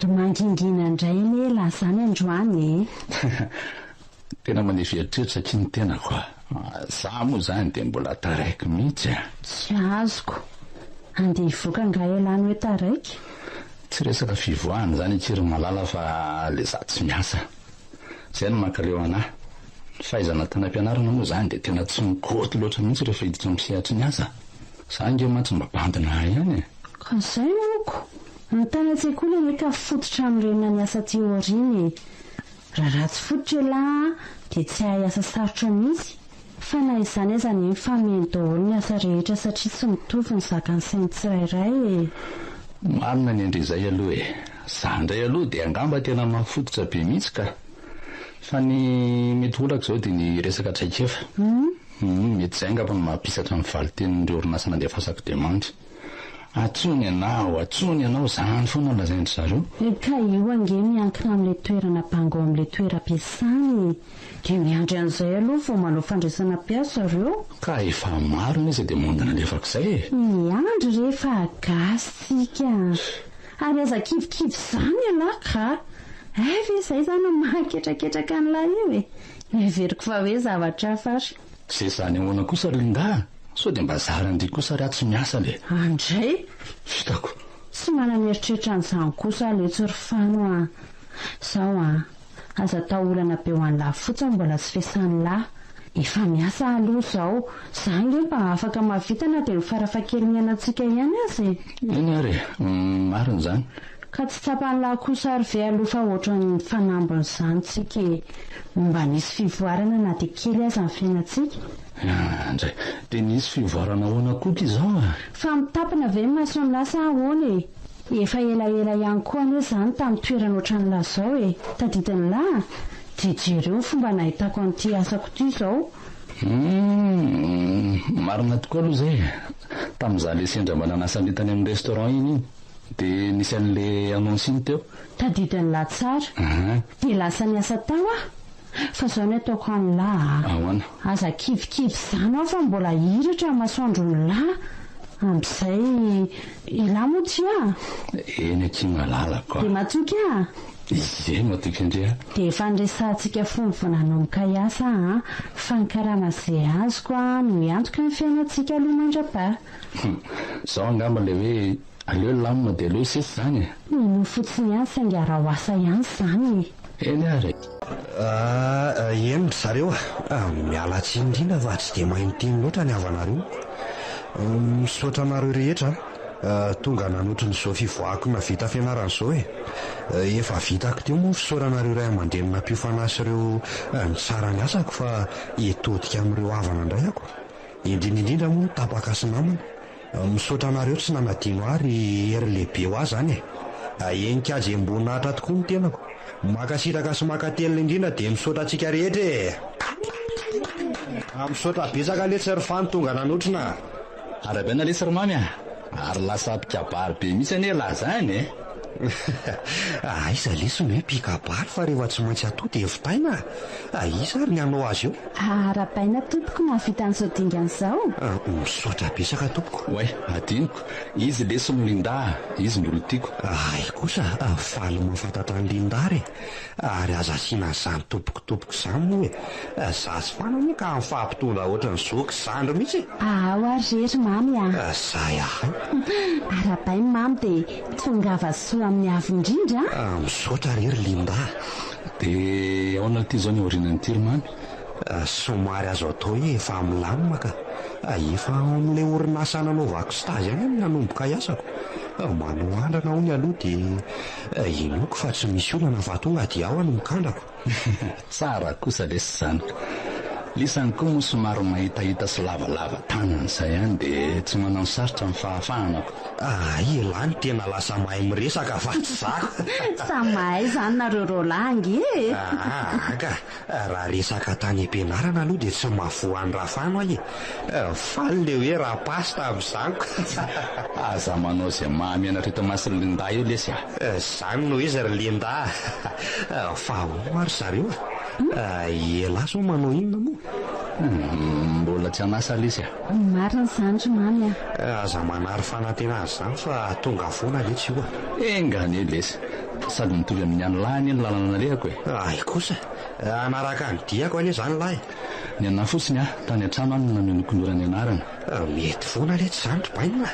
Somary mangingina indray anie elah zany androany e! Tena manefy eritreritra akia ny tenako a! Za moa zany dia mbola taraiky mihitsy a! Tsy azoko. Andeha hivoaka angaha elah no hoe taraiky? Tsy resaka fivoahana izany akia ry Malala fa le za tsy miasa. Zay no mankaleo anah. Ny fahaizana tany am-pianarana moa izany dia tena tsy mikoty loatra mihitsy rehefa hiditra amin'ny sehatry ny asa. Za ange mantsy mba bandina ahy ihany e! Ka zay moko! Ny tany an-tsekoly anie ka fototra hanorenana ny asa aty aoriana e! Raha ratsy fototra elah an, dia tsy hahay asa sarotra mihitsy, fa na izany aza anie mifameno daholo ny asa rehetra satria tsy mitovy ny zakan'ny sain'ny tsirairay e! Marina ny an-dry izay aloha e! Za indray aloha dia angamba tena mafy fototra be mihitsy ka! Fa ny mety olako izao dia ny resaka traikefa. Humm, mety izay angamba no maha-pisatra ny valin-tenin'ireo orinasa nandefasako demande. Antsoiny ianao, antsoiny ianao, izany foana no lazain-dry zareo. Ka io ange miankina amin'ilay toerana banga ao amin'ilay toeram-piasana e! Dia miandry an'izay aloha vao manao fandraisana mpiasa zareo. Ka efa maro anie izay demande nalefako izay e! Miandry re fa gasy tsika a! Ary aza kivikivy izany ialahy ka! Hay ve izay izany no mahaketraketraka an'lah io e! Neveriko fa hoe zavatra hafa ary. Ze zany ahoana kosa ry Linda a! Sao dia mba zaran-dry kosa ary aho tsy miasa le. Andray! Vitako. Tsy manana eritreritra an'izany kosa aho letsy ry Fano a! Zao an! Aza atao olana be ho an'lah fotsiny mbola tsy fesan'lah. Efa miasa aho aloha izao. Za ange mba afaka mahavita na dia ny farafahakeliny iainantsika ihany aza e! Eny ary e! Marina izany. Ka tsy tsapan'lah kosa ary ve aloha fa ohatran'ny fanambin'izany tsika e! Mba nisy fivoarana na dia kely aza ny fiainantsika? Andray! Dia nisy fivoarana ahoana koa ky izao a? Fa mitapina ve ny mason'lah sa ahoana e? Efa elaela ihany koa anie izany tamin'ny toerana ohatran'lah izao e! Tadidin'lah? Dia jereo ny fomba nahitako an'ity asako ity izao. Humm! Marina tokoa aloha izay e! Tamin'izaho le sendra mba nanasa an'le tany amin'ny restaurant iny iny. Dia nisy an'le annonce iny teo. Tadidin'lah tsara. Dia lasa niasa tao aho. Fa zao ny ataoko an'lah a. Ahoana? Aza kivikivy izany aho fa mbola hiratra ny masoandron'lah. Amin'izay elah moa tsia a. Eny akia malalako a. Dia matoky aho? Ie matoky an-dry a. Dia efa niresahantsika fony vao nanomboka hiasa aho fa ny karama izay azoko no hiantoka ny fiainantsika aloha mandra-paha. Hum, zao angamba le hoe aleo lamina dia aleo sesy zany e! Minoa fotsiny ihany saingy araho asa ihany izany e! Eny ary e! Ah, eny ry zareo a! Miala tsiny indrindra fa tsy dia mahay miteny loatra ny havanareo. Misaotra anareo rehetra tonga nanotrona izao fivoahako nahavita fianarana izao e! Efa vitako teo moa ny fisaorana ireo ray aman-dreny nampiofana ahy sy ireo nitsara ny asako fa hitodika amin'ireo havana indray aho. Indrindra indrindra moa tapaka sy namana. Misaotra anareo tsy nanadino ahy ry hery lehibe ho ahy zany e. Henika azy embon'Atra tokoa ny tenako. Mankasitraka sy mankatelina indrindra dia misaotra antsika rehetra e. Misaotra betsaka letsy ry Fano tonga nanotrona a. Arahabaina lesy ry Mamy a! Ary lasa mpikabary be mihitsy anie lah zany e! Aiza lesy ny hoe mpikabary fa rehefa tsy maintsy atao dia vitaina a! Iza ary ny hanao azy eo? Arahabaina tompoko nahavita an'izao dingana izao. Misaotra betsaka tompoko. Oay, adinoko. Izy lesy no Linda a! Izy no olon-tiako. Hay kosa, faly mahafantatra an'i Linda ary e! Ary aza asiana an'izany tompoko tompoko izany moa e! Za sy Fana anie ka mifampitondra ohatran'ny zoky sy zandry mihitsy e! Ao ary re ry Mamy a! Zay ahay. Arahabaina Mamy dia tongava soa amin'ny avo indrindra a! Misaotra re ry Linda a! Dia ahoana ity izao ny aorianan'ity ry Mamy? Somary azo atao hoe efa milamina ka. Efa ao amin'ilay orinasa nanaovako stage ihany aho no nanomboka hiasako. Manao andrana hono aloha dia inoako fa tsy misy olana fa tonga dia ao aho no mikandrako. Tsara kosa lesy izany. Lisany koa moa somary mahitahita sy lavalava tanana izay ihany dia tsy manano sarotra ny fahafahana ko. Hay elah no tena lasa mahay miresaka fa tsy za. Samy mahay izany nareo roalahy ange e! Aa ka! Raha resaka tany am-pianarana aloha dia tsy mahavoa an'i Rafano aho e! Faly le hoe rapasta amin'izany ko! Aza manao izay mahamenatra eto imason'i Linda eo lesy a! Izany no izy ry Linda a! Fa ahoana ary zareo a? Elah zao manao inona moa? Mbola. mbola tsy an'asa lesy a! Marina izany ry Mamy a! Aza manary fanantenana izany fa tonga foana letsy io a! Enga anie lesy! Sady mitovy amin'ny an'i lahy anie ny lalana nalehako e! Hay kosa! Hanaraka ny diako anie izany lahy e! Ny anà fotsiny a, tany an-trano any no namenoako ny ora nianarana. Mety foana letsy izany ry bainina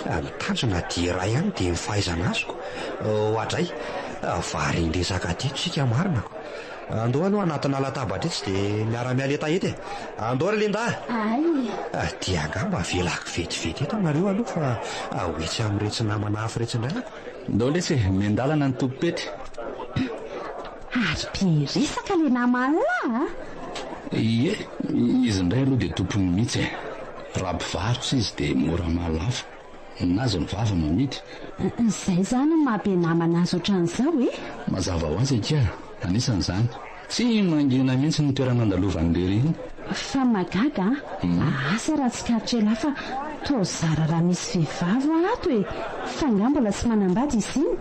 a! Ny tanjona dia iray ihany dia ny fahaizana azoko. Oadray! Varin-dresaka teto isika marina ko! Andao aloha anatina latabatra etsy dia miara-miala hetaheta e! Andao ry Linda a! Ay! Dia angamba avelako vetivety eto nareo aloha fa ho etsy amin'iretsy namana hafa iretsy indray aho. Ndao lesy e, miandalana ny tompom-pety. Ary be resaka le naman'lah a! Ie, izy indray aloha dia tompony mihitsy e! Raha mpivarotra izy dia mora mahalafo. Ninazy ny vava no amidy. Izay izany no maha be namana azy ohatran'izao e! Mazava ho azy akia, anisan'izany. Tsy mangina mihitsy ny toerana andalovan'i lery iny. Fa mahagaga an! Asa raha tsikaritr'elah fa toa zara raha misy vehivavy hoa ato e! Fa angaha mbola tsy manambady izy iny?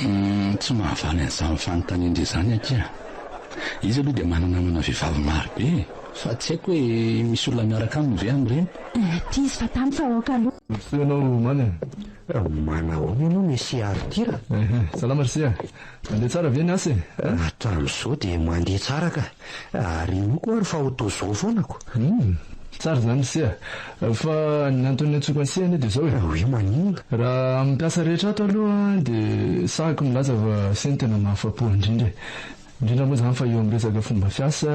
Humm, tsy mahavaly an'izany fanontanian-dry izany akia. Izy aloha dia mana-namana vehivavy maro be e! Fa tsy haiko hoe misy olona miaraka aminy ve amin'ireny? Tia izy fa tany fa aoka aloha. Misoa ianao Mamy a. Manahoana ianao Messi Arthur a? Salama ry se a. Mandeha tsara ve ny asa e? Hatramin'izao dia mandeha tsara ka. Ary inoako ary fa ho toa izao foana ko. Hum. Tsara izany ry se a. Fa ny antony niantsoako an'i se anie dia izao e. Hoe maninona? Raha amin'ny mpiasa rehetra ato aloha dia sahiko milaza fa se no tena mahafa-po indrindra e. Indrindra moa izany fa eo amin'ny resaka fomba fiasa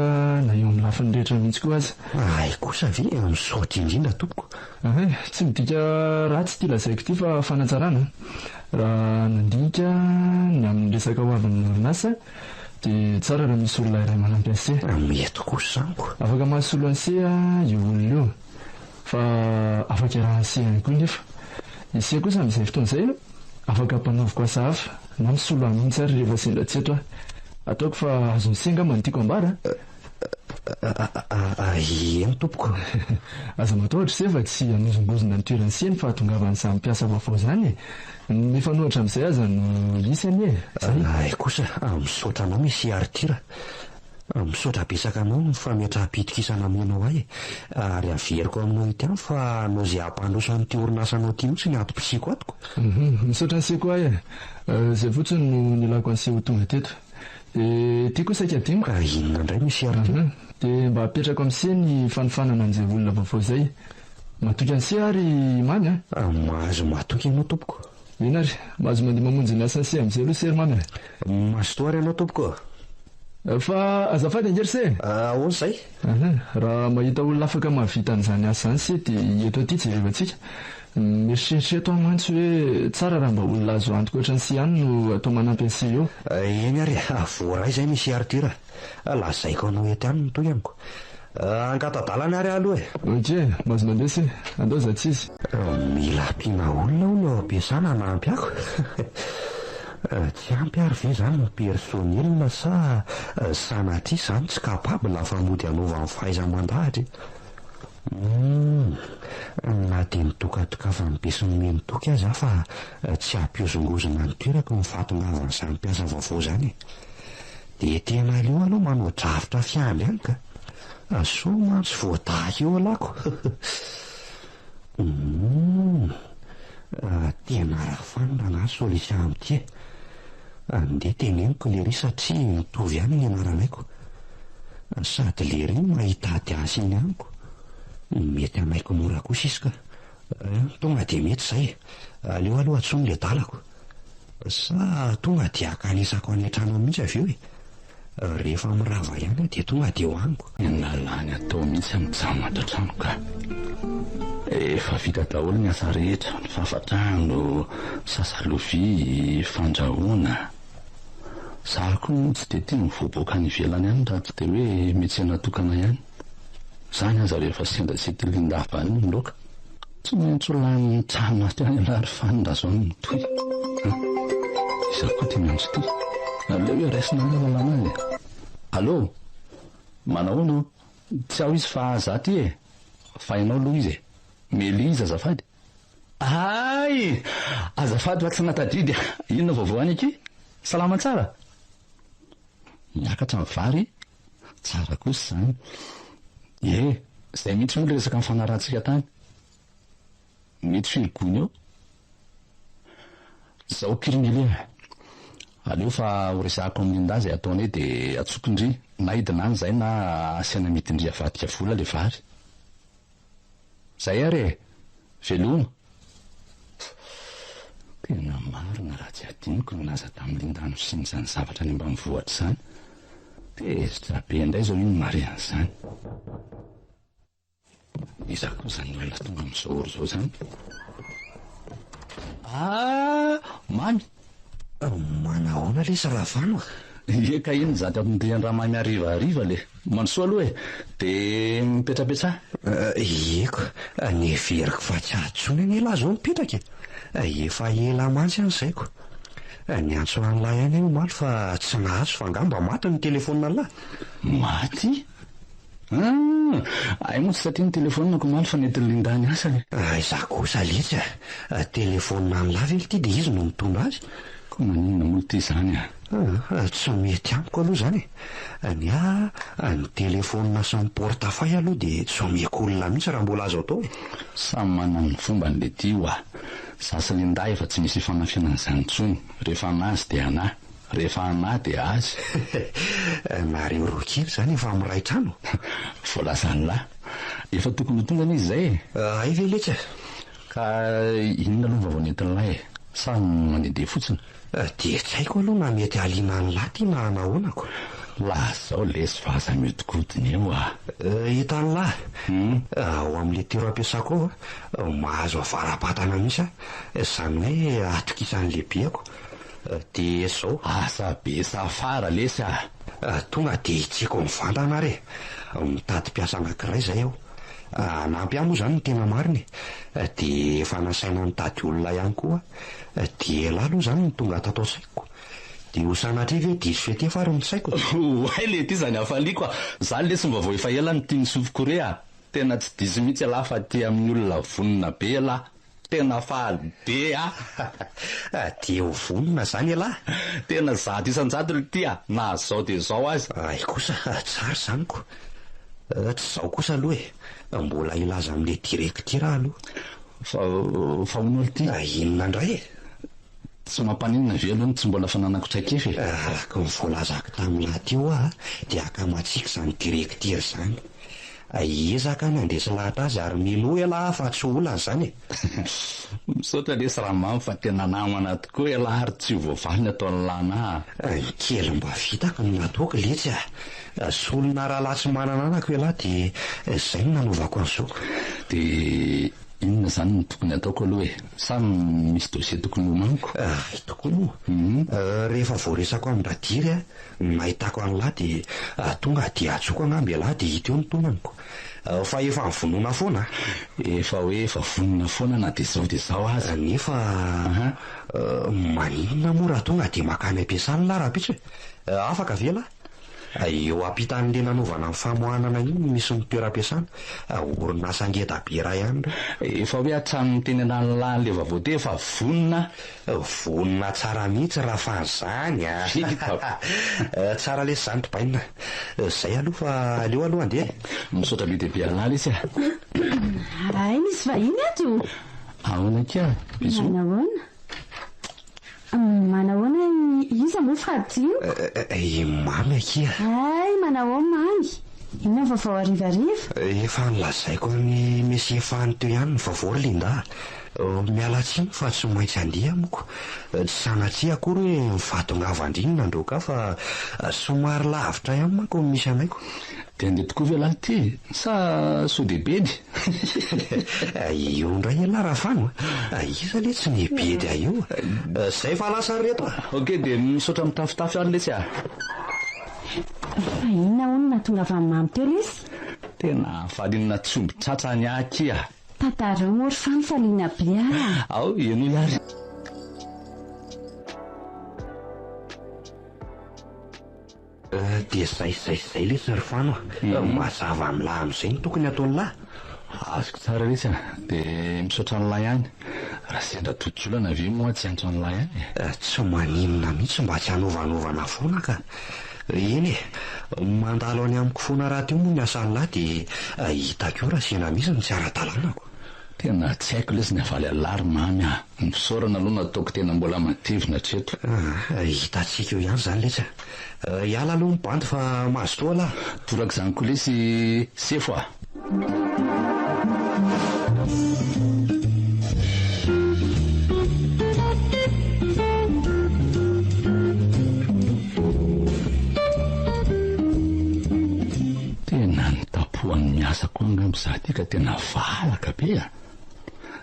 na eo amin'ny lafiny rehetra mihitsy koa aza. Hay kosa ve? Misaotra indrindra tompoko. Hay, tsy midika ratsy ity lazaiko ity fa fanatsarana. Raha nandinika ny amin'ny resaka ho avin'ny orinasa dia tsara raha misy olona iray manampy an'i Se. Mety kosa izany ko. Afaka mahasolo an'i Se io olona io. Fa afaka iarahan'i Se ihany koa nefa. I Se kosa amin'izay fotoana izay afaka ampanaoviko asa hafa na misolo ahy mihitsy ary rehefa sendra tsy eto aho. Ataoko fa azon'i Se angamba ny tiako ambara a! Eny tompoko. Aza matahotra Se fa tsy hanozongozona ny toeran'i Se ny fahatongavan'izany mpiasa vaovao izany e! Ny mifanohitra amin'izay aza no hisy anie e! Zay. Hay kosa, misaotra anao Messi Arthur. Misaotra betsaka anao ny fametraham-pitokisana amenao ahy e! Ary averiko aminao ity ihany fa hanao izay hampandroso an'ity orinasanao ity mihitsy ny antom-pisiako ato ko! Misaotra an'i Se koa ahy e! Izay fotsiny no nilako an'i Se ho tonga teto. Dia ity koa saika adinoko. Ka inona indray no hisy ary ity? Dia mba apetrako amin'i Se ny fanofanana an'izay olona vaovao izay. Matoky an'i Se ary i Mamy a! Mahazo matoky ianao tompoko. Eny ary, mahazo mandeha mamonjy ny asan'i Se amin'izay aloha se ry Mamy a! Mazotoa ary ianao tompoko ô! Fa azafady ange ry Se e! Ahoana izay? Aha, raha mahita olona afaka mahavita an'izany asa izany se dia eto aty jerevantsika. Mieritreritra eto aho mantsy hoe tsara raha mba olona azo antoka ohatran'i Se ihany no atao manampy an'i Se eo. Eny ary e, voaray izay Messi Arthur a! Lazaiko anao eto ihany ny tohiny ko. Angata-dalana ary aho aloha e! Ok, mahazo mandeha se, andao za tsy izy. Mila ampiana olona hono ao am-piasana hanampy ako. Tsy ampy ary ve izany ny personnel sa sanatria izany tsy capable fa mody hanaovany fahaiza-mandahatra e? Humm, na dia nitokatokavan'ny besinimeno toky aza aho fa tsy hampihozongozona ny toerako ny fahatongavan'izany mpiasa vaovao izany e! Dia tena aleo aloha manao drafitra fiandry ihany ka! Sao mantsy voadaka eo alako! Humm, tena rafanina angaha solution amin'ity e! Andeha teneniko lery satria mitovy ihany ny anaranay ko! Sady lery iny mahitady azy iny amiko, mety hamaiko mora kosa izy ka! Tonga dia mety izay e! Aleo aloha antsoiny le adalako! Sa tonga dia hankanesako any an-trano mihitsy avy eo e! Rehefa mirava ihany aho dia tonga dia ho amiko. Tena lany atao mihitsy ny mijanona ato an-trano ka. Efa vita daholo ny asa rehetra, ny fafa-trano, sasa lovia, fandrahoana. Za koa moa tsy dia tia mivoaboaka any ivelany any raha tsy dia hoe miantsena tokana ihany. Zany aza rehefa sendra tsy tilian-dava any ny laoka. Tsy maintsy ho lany mijanona aty any ialahy ry Fany raha zao no mitohy a! Iza koa ity miantso ity? Aleo hoe raisina aloha lalana azy e! Allô! Manahoana ô? Tsy ao izy fa za aty e! Fa ianao aloha izy e! Meliza azafady! Hay! Azafady fa tsy nahatadidy a! Inona vaovao any akia? Salama tsara? Miakatra ny vary? Tsara kosa izany. Ie! Izay mihitsy moa ilay resaka nifanarahantsika tany. Mety firy gony eo? Izao Kirmily a! Aleo fa ho resahako amin'i Linda izay ataonay dia atsoko ndry na hidina any izahay na asiana amidin-dry avadika vola ilay vary. Izay ary e! Veloma! Tena marina raha tsy adinoko ny nilaza tamin'i Linda nosiany izany zavatra any ambanivohitra izany. Tezitra be indray izao iny mahare an'izany. Iza koa izany olona tonga amin'izao ora izao izany? Ah! Mamy! Manahoana lesy Ravalo a? Ie ka iny izato andian-dRamamy hariva hariva le. Mandrosoa aloha e! De mipetrapetsaha. Ieko, neveriko fa tsy ato intsony anie lahy izao mipetraka e! Efa ela mantsy aho izay ko. Niantso an'lah ihany aho omaly fa tsy nahazo fa angamba maty ny telefaonin'lah. Maty? Hum! Hay moa tsy satria ny telefaonina-ko omaly fa nentin'i Linda niasa e! Aiza kosa letsy a! Telefaonina an'lah ve ity dia izy no mitondra azy? Koa maninona moa ity izany a? Hum! Tsy mety amiko aloha izany e! Ny ahy, ny telefaonina sy ny portefeuille aloha dia tsy omeko olona mihitsy raha mbola azo atao e! Samy manana ny fombany letia oa! Za sy Linda efa tsy misy ifanafihana an'izany intsony, rehefa an'azy dia an'ahy. Rehefa anà dia azy. Nareo roa kely izany efa miray trano? Voalazan'lah. Efa tokony ho tonga anie izy izay e! Hay ve letsy e! Ka inona aloha ny vaovao nentin'lah e? Sa mandehandeha fotsiny? Dia tsy haiko aloha na mety hahaliana an'lah ity na nahoana ko. Lazao lesy fa aza mihodinkodina eo ah! Hitan'lah, ao amin'ilay toeram-piasako ao, mahazo avara-batana mihitsy aho. Izany hoe atokisan'ny lehibeko. Dia zao. Asa be safara lesy ah. Tonga dia hitsiko mivantana ary e. Mitady mpiasa anankiray izay aho. Hanampy ahy moa izany ny tena marina e. Dia efa nasaina nitady olona ihany koa aho. Dia elah aloha izany no tonga tato an-tsaiko. Dia ho sanatria ve diso fiatefa ary ny saiko? Oay letia izany hafaliako ah. Zany lesy ny vaovao efa ela no tian'ny sofiko re ah. Tena tsy diso mihitsy elah fa aty amin'ny olona vonona be elah. Tena faly be ah! Dia ho vonona izany ialahy? Tena 100% ry a! Na zao dia zao aza. Hay kosa, tsara izany ko! Tsy izao kosa aloha e! Mbola hilaza amin'ilay direktira aho aloha. Fa, fa hono ry ty? Inona indray e? Tsy mampaninona ve aloha ny tsy mbola fananako traikefa e? Araka ny voalazako tamin'lah teo aho dia akamatsika izany direktira izany. Hiezaka ny handresy lahatra azy ary minoa elah fa tsy olana izany e! Misaotra lesy Ramamy fa tena namana tokoa elah ary tsy ho voavaly ny ataon'lah anah a! Ny kely mba vitako no nataoko letsy a! Solona rahalahy tsy manana anako elah dia izay no nanaovako an'izao. Dia inona izany no tokony hataoko aloha e? Sa misy dossier tokony homaniko? Hay tokoa moa! Rehefa voaresako amin-dRadiry a! Ny nahitako an'lah dia tonga dia antsoiko angamba ialahy dia hita eo ny tomaniko. Fa efa nivonona foana a! Efa hoe efa vonona foana na dia izao dia izao aza. Nefa maninona moa raha tonga dia makany am-piasana lah rahampitso e? Afaka ve lah? Eo ampitan'ilay nanaovana ny famoahanana iny no misy ny toeram-piasana. Orinasa ngeda be iray ihany ireo. Efa hoe hatramin'ny teny an'Analahiny ilay vaovao teo efa vonona aho. Vonona tsara mihitsy raha fa zany a! Tsara lesy zany ry bainina. Zay aloha fa aleo aloha andeha e! Misaotra be dia be anah lesy a! Hay misy vahiny ato! Ahoana akia? Bisous. Manahoana? Manahoana iza moa fa adinoko? I Mamy akia. Hay manahoa Mamy? Inona ny vaovao harivariva? Efa nolazaiko an'i Monsieur Fany teo ihany ny vaovao ry Linda a! Miala tsiny fa tsy maintsy handeha amiko. Tsy sanatria akory hoe ny fahatongavan-dry no nandroaka ahy fa somary lavitra ihany manko ny misy anay ko. Dia handeha tokoa ve lahy ity sa sao dia bedy? Io indray ialahy Rafano a! Iza letsy ny bedy ahy io? Zay fa lasa ry reto a! Ok, dia misaotra mitafotafo ihany letsy a! Fa inona hono no nahatongavan'i Mamy teo lesy? Tena variana tsy omby tratra ny ahy akia! Tantarao moa ry Fano fa liana be aho. Ao, henoy ary. Dia zay zay zay lesy ry Fano a! Mazava amin'lah amin'izay ny tokony ataon'lah. Azoko tsara lesy a! Dia misaotra an'lah ihany. Raha sendra tojo olana ve moa tsy hiantso an'lah ihany e? Tsy maninona mihitsy mba tsy hanaovanaovana foana ka! Eny e, mandalo any amiko foana rahateo moa ny asan'lah dia hitako eo raha sendra misy ny tsy ara-dalànako. Tena tsy haiko lesy ny havaly an'lah ry Mamy a! Ny fisaorana aloha no ataoko tena mbola matevina hatreto. Ah, hitantsika eo ihany izany letsy a! Hiala aloha ny bandy fa mazotoa lah! Torak'izany koa lesy sefo a! Tena nitapohan'ny miasa koa angamba izaho ity ka tena valaka be a!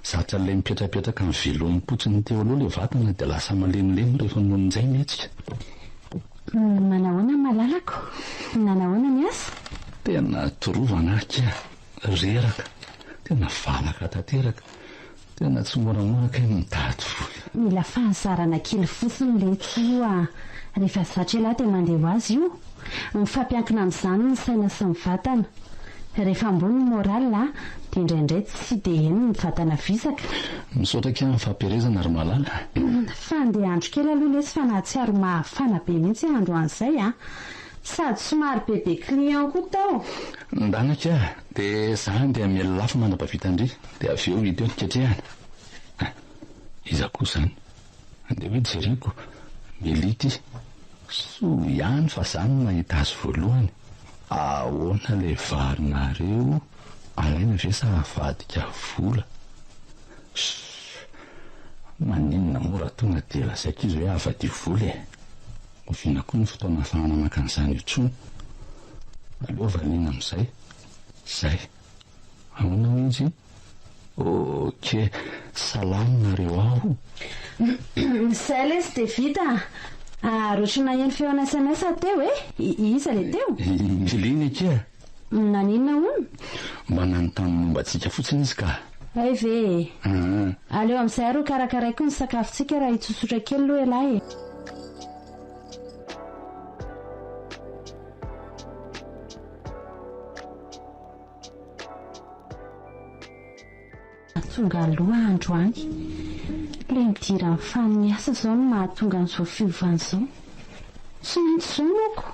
Zatra an'ilay mipetrapetraka amin'ny velomim-potsiny teo aloha ilay vatana dia lasa malemilemy rehefa nony injay mihetsika. Manahoana malalako? Nanahoana ny asa? Tena torovana akia, reraka, tena valaka tanteraka, tena tsy moramora kay ny mitady vola. Mila fahazarana kely fotsiny letsy io a! Rehefa zatra ialahy dia mandeha ho azy io. Mifampiankina amin'izany ny saina sy ny vatana. Rehefa ambony ny moral dia indraindray tsy dia heno ny vatana vizaka. Misaotra akia amin'ny fampielezana ry Malala. Fa andeha handro kely aloha lesy fa nahatsiaro mafana be mihitsy aho androany izay a! Sady somary bebe client koa tao. Ndana akia, dia za andeha hamely lafo mandra-pahavita an-dry dia avy eo hita eo ny ketrehana. Ah! Iza koa izany? Andeha hoe jereko. Melia ity. Soa ihany fa za no nahita azy voalohany. Ahoana ilay varinareo? Alaina ve sa avadika vola? Shh! Maninona moa raha tonga dia lazaiko izy hoe avadio vola e? Oviana koa ny fotoana ahafahana maka an'izany intsony? Aleo valiana amin'izay. Zay. Ahoana hoy izy? Ok, salama nareo aho. Zay lesy dia vita a! Ary ohatry naheno feona sms aho teo e! Iza le teo? I Lina akia. Naninona hono? Mba nanontany momba antsika fotsiny izy ka. Hay ve e! Aleo amin'izay ary ho karakaraiko ny sakafontsika raha hitsotsotra kely aloha ialahy e! Tonga aloha androany. Ilay nidiran'ny fan miasa izao no mahatonga an'izao fiovana izao. Tsy maintsy izao manko.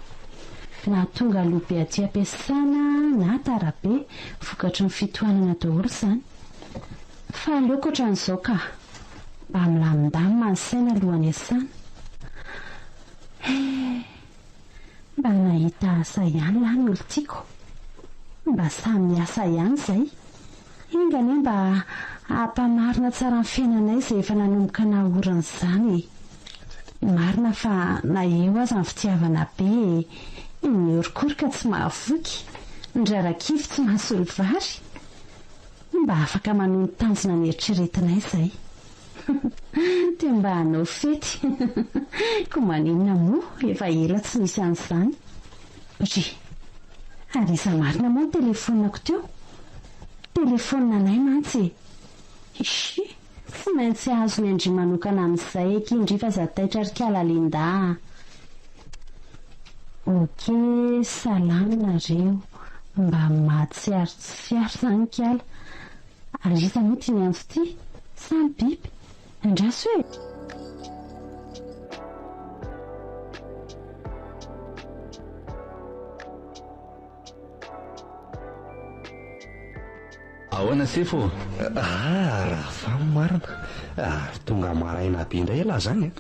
Na tonga aloha be aty am-piasana na tara be, vokatry ny fitohanana daholo izany. Fa aleoko ohatran'izao ka. Mba milamindamina ny saina alohan'ny hiasana. He. Mba nahita asa ihany lahy ny olon-tiako. Mba samy miasa ihany izay. Enga anie mba hampamarina tsara ny fiainanay izay efa nanomboka nahorina izany e. Marina fa na eo aza ny fitiavana be e, ny orikoroka tsy mahavoky, ny rarakivy tsy mahasolo vary. Mba afaka manohy ny tanjona neritreretinay izay. Dia mba hanao fety. Koa maninona moa, efa ela tsy nisy an'izany. Ry. Ary iza marina moa ny telefaoniko teo? Telefaonina anay mantsy e. Ishh, tsy maintsy azony an-dry manokana amin'izay akia ndry fa za taitra ry kala Linda a. Ok, salama nareo. Mba mahatsiaro tsiaro zany kala. Ary iza moa ity miantso ity? Sa ny biby? Andraso e! Ahoana sefo ô? Ah, Rafano marina. Ary tonga maraina be indray ialahy izany an!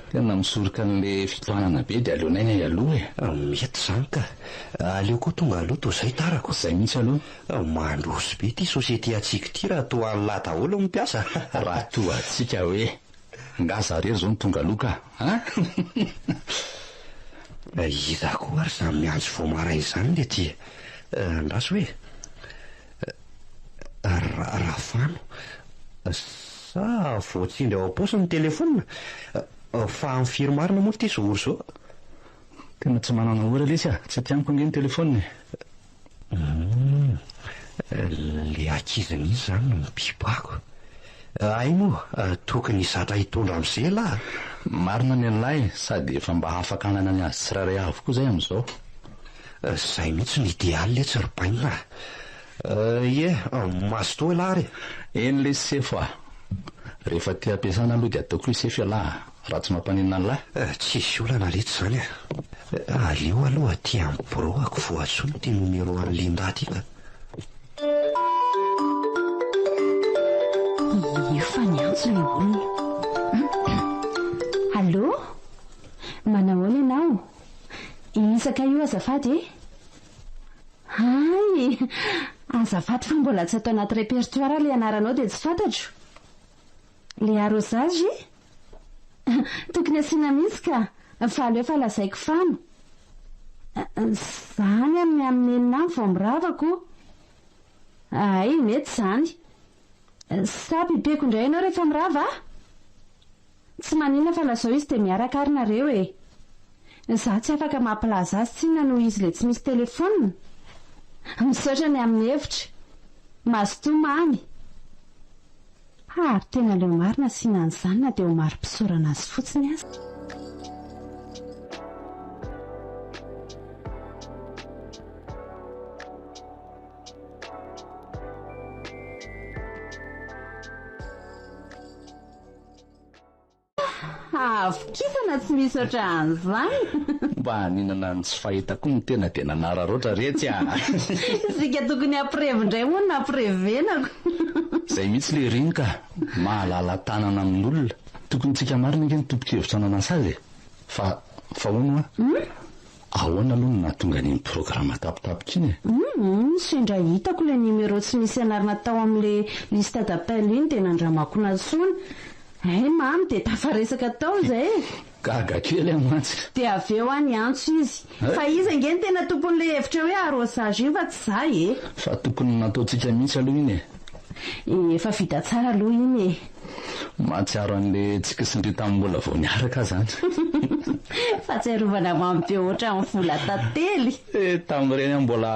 Tena misoroka an'le fitohanana be dia aleonay ny aloha e! Mety izany ka. Aleo koa tonga aloha toa izay tarako. Izay mihitsy aloha. Mandroso be ity société antsika ity raha toa an'lah daholo ny mpiasa. Raha toa antsika hoe nga za rery zao no tonga aloha ka a! Iza koa ary izany miantso vao maraina izany le ty? Andraso hoe. Rafano. Sa voatsindry ao am-paosy ny telefonina? Fa amin'ny firy marina moa ity zao ora izao? Tena tsy manana ora lesy a! Tsy aty amiko ange ny telefonina e! Humm, le ankizy mihitsy zany no mipipako. Hay moa tokony hizatra hitondra amzay elah a! Marina ny an'lahy, sady efa mba afaka hanana ny azy tsirairay avy koa zay amin'izao. Zay mihitsy no idéal letsy ry bainina a! Ie, mazotoa elah ary e! Eny lesy sefo a! Rehefa aty am-piasana aloha dia ataoko hoe sefo ialahy a! Raha tsy mampaninona an'lahy. Tsisy olana letsy zany a! Aleo aloha aty amin'ny biraoko vao antsoina ity numéro an'i Linda ity ka. Io fa niantso ilay olona. Allô? Manahoana ianao? Isaka io azafady e. Hay! Azafady fa mbola tsy ato anaty répertoire ilay anaranao dia tsy fantatro. Ilay arrosage? Tokony asiana mihitsy ka! Fa aleo fa lazaiko fano. Zany amin'ny amin'ny enina any vao mirava ko! Hay, mety izany. Sa bipeko indray ianao rehefa mirava a? Tsy maninona fa lazao izy dia miaraka ary nareo e! Za tsy afaka mampilaza azy tsinona noho izy le tsy misy telephone. Misaotra ny amin'ny hevitra. Mazotoa mamy. Ary tena aleo marina asiana an'izany na dia ho mari-pisaorana azy fotsiny aza. Havokisana tsy misy ohatran'izany. Mba haninana ny tsy fahita koa ny tena dia nanararaotra retsy a! Isika tokony hampirevy indray moa no nampirevenako. Izay mihitsy le reny ka! Mahalala tanana amin'olona. Tokony tsika marina ange ny tompon-kevitra nanasa azy e! Fa fa hono hoa? Ahoana aloha no nahatonga an'iny programa tampotampoka iny e? Humm, sendra hitako ilay numéro tsy misy anarana tao amin'ilay liste d'appel iny dia nandramako nantsoina. Hay mamy dia tafaresaka tao izay e! Gaga kely aho mantsy. Dia avy eo aho niantso izy. Fa izy ange no tena tompon'ilay hevitra hoe arrosage iny fa tsy za e! Fa tokony nataontsika mihitsy aloha iny e! Efa vita tsara aloha iny e! Mahatsiaro an'le tsiky sy ndry tamin'ny mbola vao niaraka aho zany. Fahatsiarovana mamy be ohatran'ny vola tantely. Eh, tamin'ireny aho mbola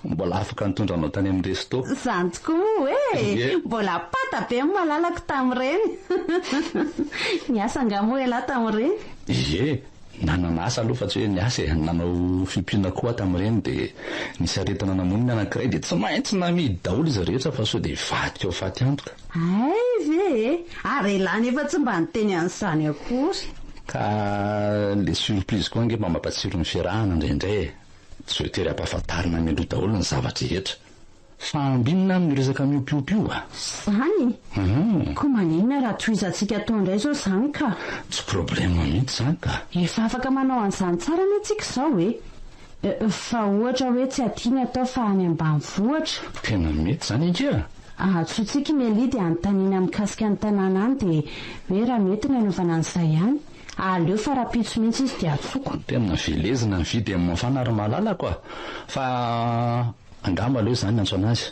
mbola afaka nitondra anao tany amin'ny resto. Izany tokoa moa e! Ie. Mbola pata be ny malalako tamin'ireny. Niasa angaha moa ialahy tamin'ireny? Ie. Nanana asa aloha fa tsy hoe niasa e, nanao fiompiana koa aho tamin'ireny dia nisy aretina namono ny anankiray dia tsy maintsy namidy daholo izy rehetra fa sao dia hivadika ho faty antoka. Hay ve e! Ary elah nefa tsy mba niteny an'izany akory. Ka le surprise koa ange mba mampatsiro ny fiarahana indraindray e! Tsy voatery ampahafantarina mialoha daholo ny zava-drehetra. Fa ambinina amin'io resaka miompiompy io a! Zany? Koa maninona raha tohizantsika atao indray izao izany ka? Tsy problème mihitsy izany ka! Efa afaka manao an'izany tsara anie tsika izao e! Fa ohatra hoe tsy aty ny atao fa any ambanivohitra. Tena mety izany ankia! Antsointsika i Melia dia anontaniana mikasika ny tanàna any dia hoe raha mety ny hanaovana an'izay any. Aleo fa rahampitso mihitsy izy dia antsoko. Tena velezina ny vy dia mafana ry malalako a! Fa Angamba aleo izany niantso an'azy.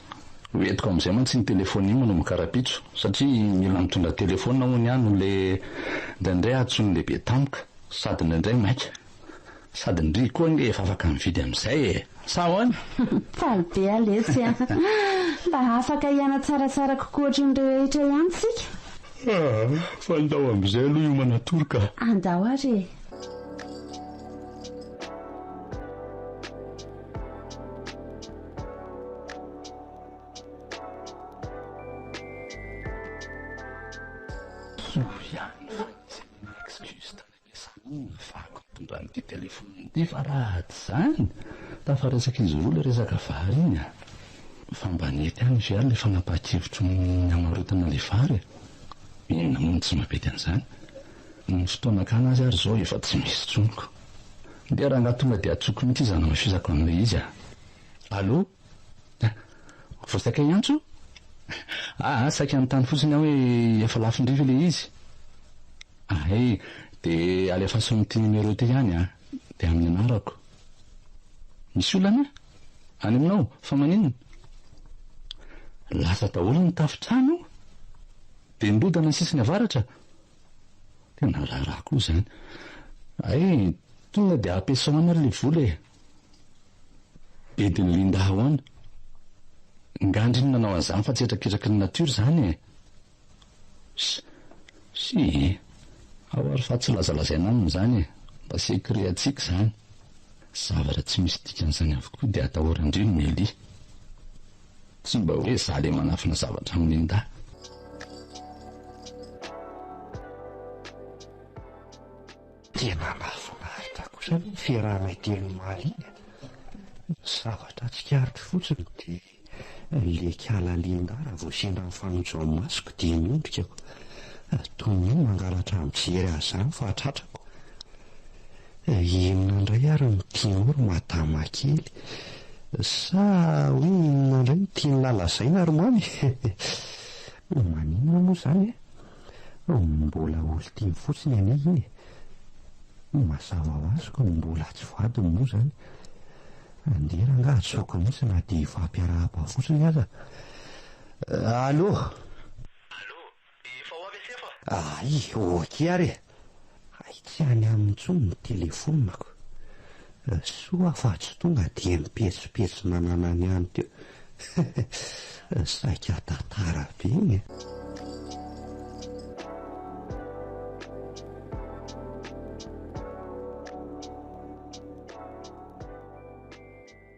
Ho entiko amin'izay mantsy iny telefaonina iny manomboka rahampitso, satria mila mitondra telefaonina hono aho no le indraindray antsoin'ny lehibe tampoka, sady indraindray maika. Sady ndry koa ange efa afaka mividy amin'izay e! Sa ahoana? Faly be aho letsy a! Mba afaka hiaina tsaratsara kokoa ohatry ny rehetra ihany tsika. Ah, fa ndao amin'izay aloha hiomana tory ka! Andao ary e! Soa ihany fa nisy an'iny excuse tany am-piasana iny nahafahako nitondra an'ity telephone ity fa raha tsy izany tafaresaka izy roa ilay resaka vary iny a! Fa mba nety ihany ve ary ilay fanapahan-kevitro ny hamarotana ilay vary e? Inona moa no tsy mampety an'izany? Ny fotoana hakana azy ary izao efa tsy misy intsony ko! Ndeha rangahy tonga dia antsoiko mihitsy izy hanamafisako an'ilay izy a! Allô? Vao saika hiantso? Aa, saika hanontany fotsiny aho hoe efa lafo indray ve ilay izy? Ahay, dia alefaso amin'ity numéro ity ihany a! Dia amin'ny anarako. Misy olana? Any aminao? Fa maninona? Lasa daholo ny tafon-trano? Dia nirodana ny sisiny avaratra? Tena raharaha koa izany. Hay, tonga dia ampiasao any ary ilay vola e! Bedin'i Linda ahoana? Nga ndry no nanao an'izany fa tsy hetraketraky ny natiora izany e! Sy e! Ao ary fa tsy lazalazaina aminy izany e! Mba secret antsika izany. Zavatra tsy misy dikan'izany avokoa dia atahoran-dry ny Melia. Tsy mba hoe za le manafina zavatra amin'i Linda. Tena lafo. Nahafinaritra kosa aloha ny fiarahanay telo omaly iny e. Ny zavatra tsikaritro fotsiny dia ilay kala Linda raha vao sendra mifanojo amin'ny masoko dia miondrika ko. Toy ny hoe mangalatra mijery azy izany fa tratrako. Inona indray ary no tianao ry madama kely? Sa hoe inona indray no tian'lah lazaina ry mamy e? Maninona moa izany e? Mbola olon-tiany fotsiny anie iny e! Mazava ho azy ko mbola tsy vadiny moa izany. Andeha rangaha antsoiko mihitsy na dia hifampiarahaba fotsiny aza. Allô? Allô, efa ho avy Asefa? Ay, ok ary e! Hay tsy any aminy intsony ny telefonako. Soa fa tsy tonga dia nipetsopetso nananany ihany teo. Saika tantara be iny e.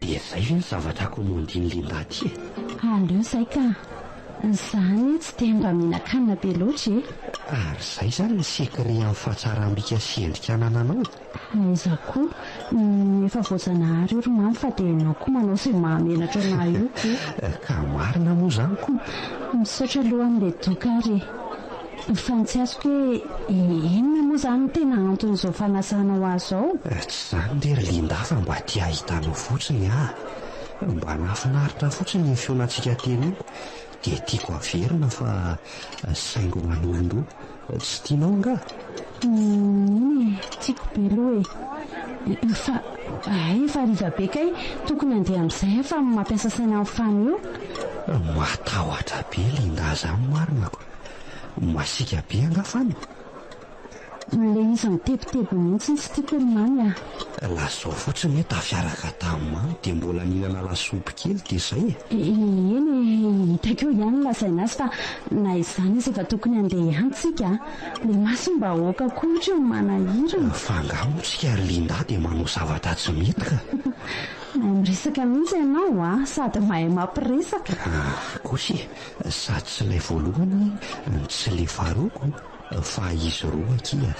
Dia zay ve ny zavatra commandin'i Linda ty e? Aleo zay ka! Za anie tsy dia mba mihinan-kanina be loatra e! Ary zay zany ny secret amin'ny fahatsaram-bika sy endrika anananao e? Aiza koa! Efa voajanahary io ry mamy fa dia ianao koa manao izay mahamenatra anah io ko! Ka marina moa zany ko! Misaotra aloha amin'ilay doka ary e! Fa ny tsy azoko hoe inona moa izany no tena anton'izao fanasanao ahy izao? Tsy izany re ry Linda fa mba te hahita anao fotsiny aho. Mba nahafinaritra fotsiny iny fihaonantsika teny iny dia tiako haverina fa saingy ho an'olon-droa. Tsy tianao angaha? Eny e, tiako be aloha e. Fa hay efa hariva be kay, tokony handeha amin'izay aho fa mampiasa saina amin'ny fano io. Matahotra be Linda zany marina ko. Masiaka be angaha fano? Ilay izy mitebiteby mihitsy no tsy tiako ry Mamy a! Lazao fotsiny hoe tafiaraka tamin'i Mamy dia mbola nihinana lasopy kely dia izay e! Eny e, hitako eo ihany ny lazaina azy fa na izany aza efa tokony handeha ihany tsika a! Ilay masom-bahoaka koa ohatra eo manahirana. Fa angaha moa tsika ry Linda dia manao zavatra tsy mety ka! Mahay miresaka mihitsy ianao a! Sady mahay mampiresaka. Ah, kosa e! Sady tsy ilay voalohany no tsy ilay faharoa ko fa izy roa akia.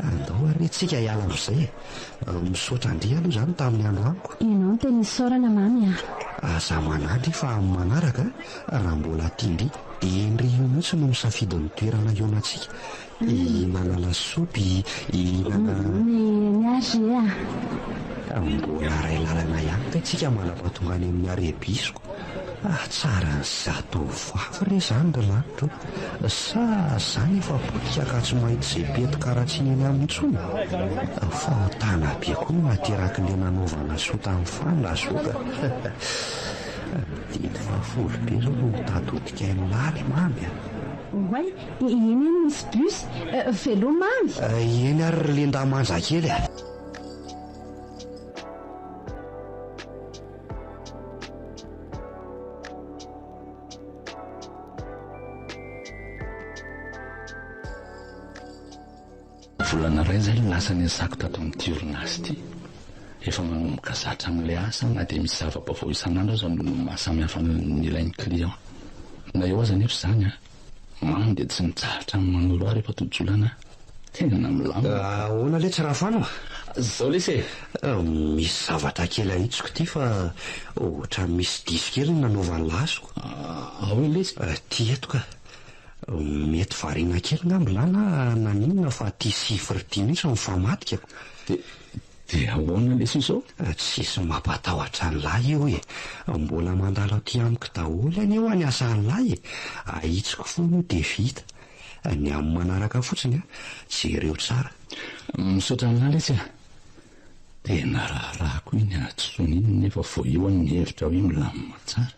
Andao ary re tsika hiala amin'izay e. Misaotra an-dry aloha izany tamin'ny androaniko. Ianao no tena isaorana Mamy a. Aza manahy ndry fa amin'ny manaraka raha mbola tian-dry dia ndry io mihitsy no misafidy ny toerana hihaonantsika. Hihinana lasopy, hihinana. Eny ary re a. Mbola iray lalana ihany kay tsika mandra-pahatonga any amin'ny Arebisco. Ah, tsara ny zatovovavy re izany ry lanitra o! Sa izany efa potika ka tsy mahita izay peti-karatsiana eny aminy intsony? Fahotana be koa no naterak'ilay nanaovana soa tamin'ny fanina zao ka! Ny didy fahafolo be izao no mitady hodikain'i lahy ry mamy a! Oay, eny eny misy bus, veloma Mamy! Eny ary ry Linda manja kely a! Volana iray izay no lasa niasako tato amin'ity orinasa ity. Efa manomboka zatra amin'ilay asa aho na dia misy zava-baovao isan'andro aza no maha samihafa ny ilain'ny client. Na eo aza anefa izany an, Mamy dia tsy mitsahatra ny manoro ahy rehefa tojolana aho. Tena milamina. Ahoana letsy Rafano a? Zao lesy e! Misy zavatra kely ahitsiko ity fa ohatran'ny misy diso kely ny nanaovan'ny lasiko. Ahoana lesy? Ity eto ka. Mety variana kely ngamba lah na naninona fa ity chiffre ity mihitsy no mifamadika ko. Dia dia ahoana lesy izao? Tsisy mampatahotra an'lah io e! Mbola mandalo aty amiko daholo anie hoa ny asan'lah e! Ahitsiko foana io dia vita. Ny amin'ny manaraka fotsiny an, jereo tsara. Misaotra an'lah lesy a! Tena raharahako iny hadisoana iny nefa vao io aho nihevitra hoe milamina tsara.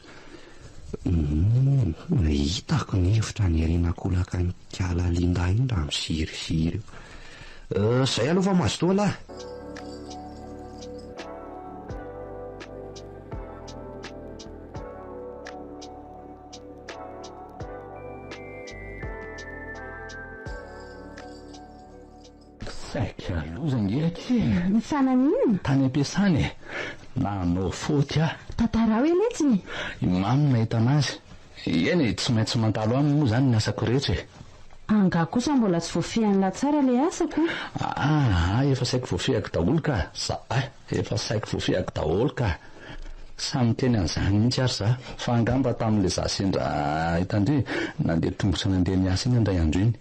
Humm, hitako ny hevitra nirenako olaka an'ikala Linda iny raha miziriziry io. Zay aloha fa mazotoa lahy. Saika loza ange aty e! Ny fananinona? Tany am-piasana e! Nanao faute aho. Tantarao e letsy e! I Mamy nahita anazy. Eny e, tsy maintsy mandalo aminy moa izany ny asako rehetra e! Angaha kosa mbola tsy voafehin'lah tsara ilay asako? Aa, efa saiky voafehiko daholo ka! Za a, efa saiky voafehiko daholo ka! Samy niteny an'izany mihitsy ary za, fa angamba tamin'ilay za sendra hitan-dry nandeha tongotra nandeha niasa iny indray andro iny.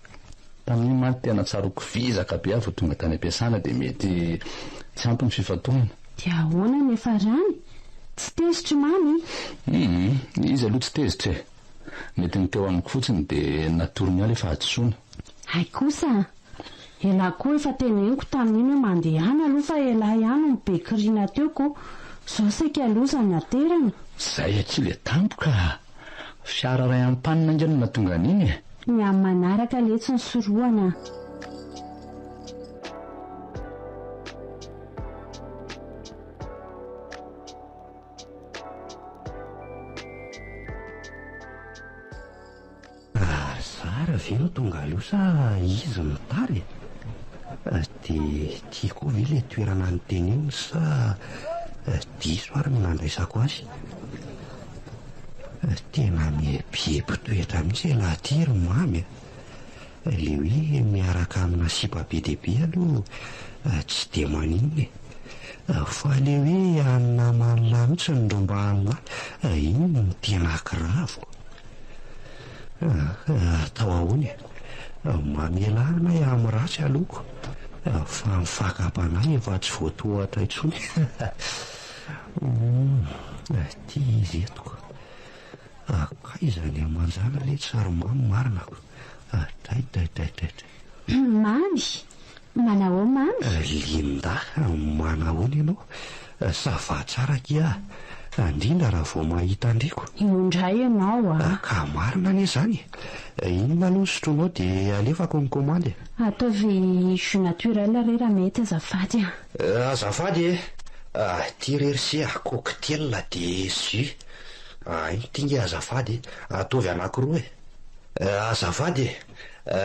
Tamin'iny mantsy tena tsaroako vizaka be aho vao tonga tany am-piasana dia mety tsy ampy ny fifantohana. Dia ahoana ny niafarany? Tsy tezitra i Mamy? Hum, izy aloha tsy tezitra e! Mety ny teo amiko fotsiny dia natorony ahy ilay fahadisoana. Hay kosa a! Elah koa efa teneniko tamin'iny hoe mandehana aloha fa elah ihany no be kirina teo ko! Zao saika loza ny aterana. Zay akia le tampoka a! Fiara iray ampanina ange no nahatonga an'iny e! Ny amin'ny manaraka letsy ny sorohana a! Ary zara ve no tonga aloha sa izy no tara e? Dia ity koa ve ilay toerana noteneniny sa diso ary ny nandraisako azy? Tena mieboebo toetra mihitsy ialahy ity ry Mamy a! Ilay hoe miaraka amina sipa be dia be aloha tsy dia maninona e! Fa ilay hoe any naman'lah mihitsy no rombahan'lah, iny no tena grave-ko. Atao ahoana e? Mamela anay amin'ny ratsy aloha fa ny fakam-panahy efa tsy voatohatra intsony. Ity izy eto ka. Kay izany aman-jana letsy ry mamy marina ko. Dray dray dray dray dray. Mamy! Manahoa Mamy? Linda, manahoana ianao? Ça va tsara akia a! Indrindra raha vao mahita an-dRiko. Io indray ianao a! Ka marina anie izany e! Inona aloha ny sotroinao dia alefako ny kaomandy e! Ataovy jus naturel re raha mety azafady a! Azafady e! Ity re ry se a! Cocktail dia jus. Ity nge azafady e! Ataovy anankiroa e! Azafady e!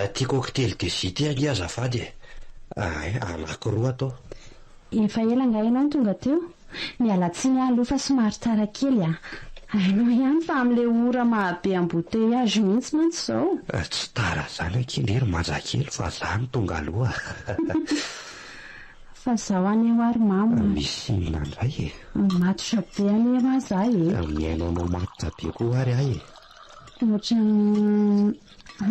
Ity cocktail de jus ity ange azafady e! Ay, anankiroa atao. Efa ela angaha ianao no tonga teo? Miala tsiny aho aloha fa somary tara kely a! Hainao ihany fa amin'ilay ora maha-be embouteillage mihitsy mantsy izao. Tsy tara izany akia ndry ry Manjakely fa za no tonga aloha. Fa izao anie hoa ry Mamo a! Misy inona indray e? Matotra be anie hoa za e! Mihaino anao matotra be koa ary aho e! Ohatran'ny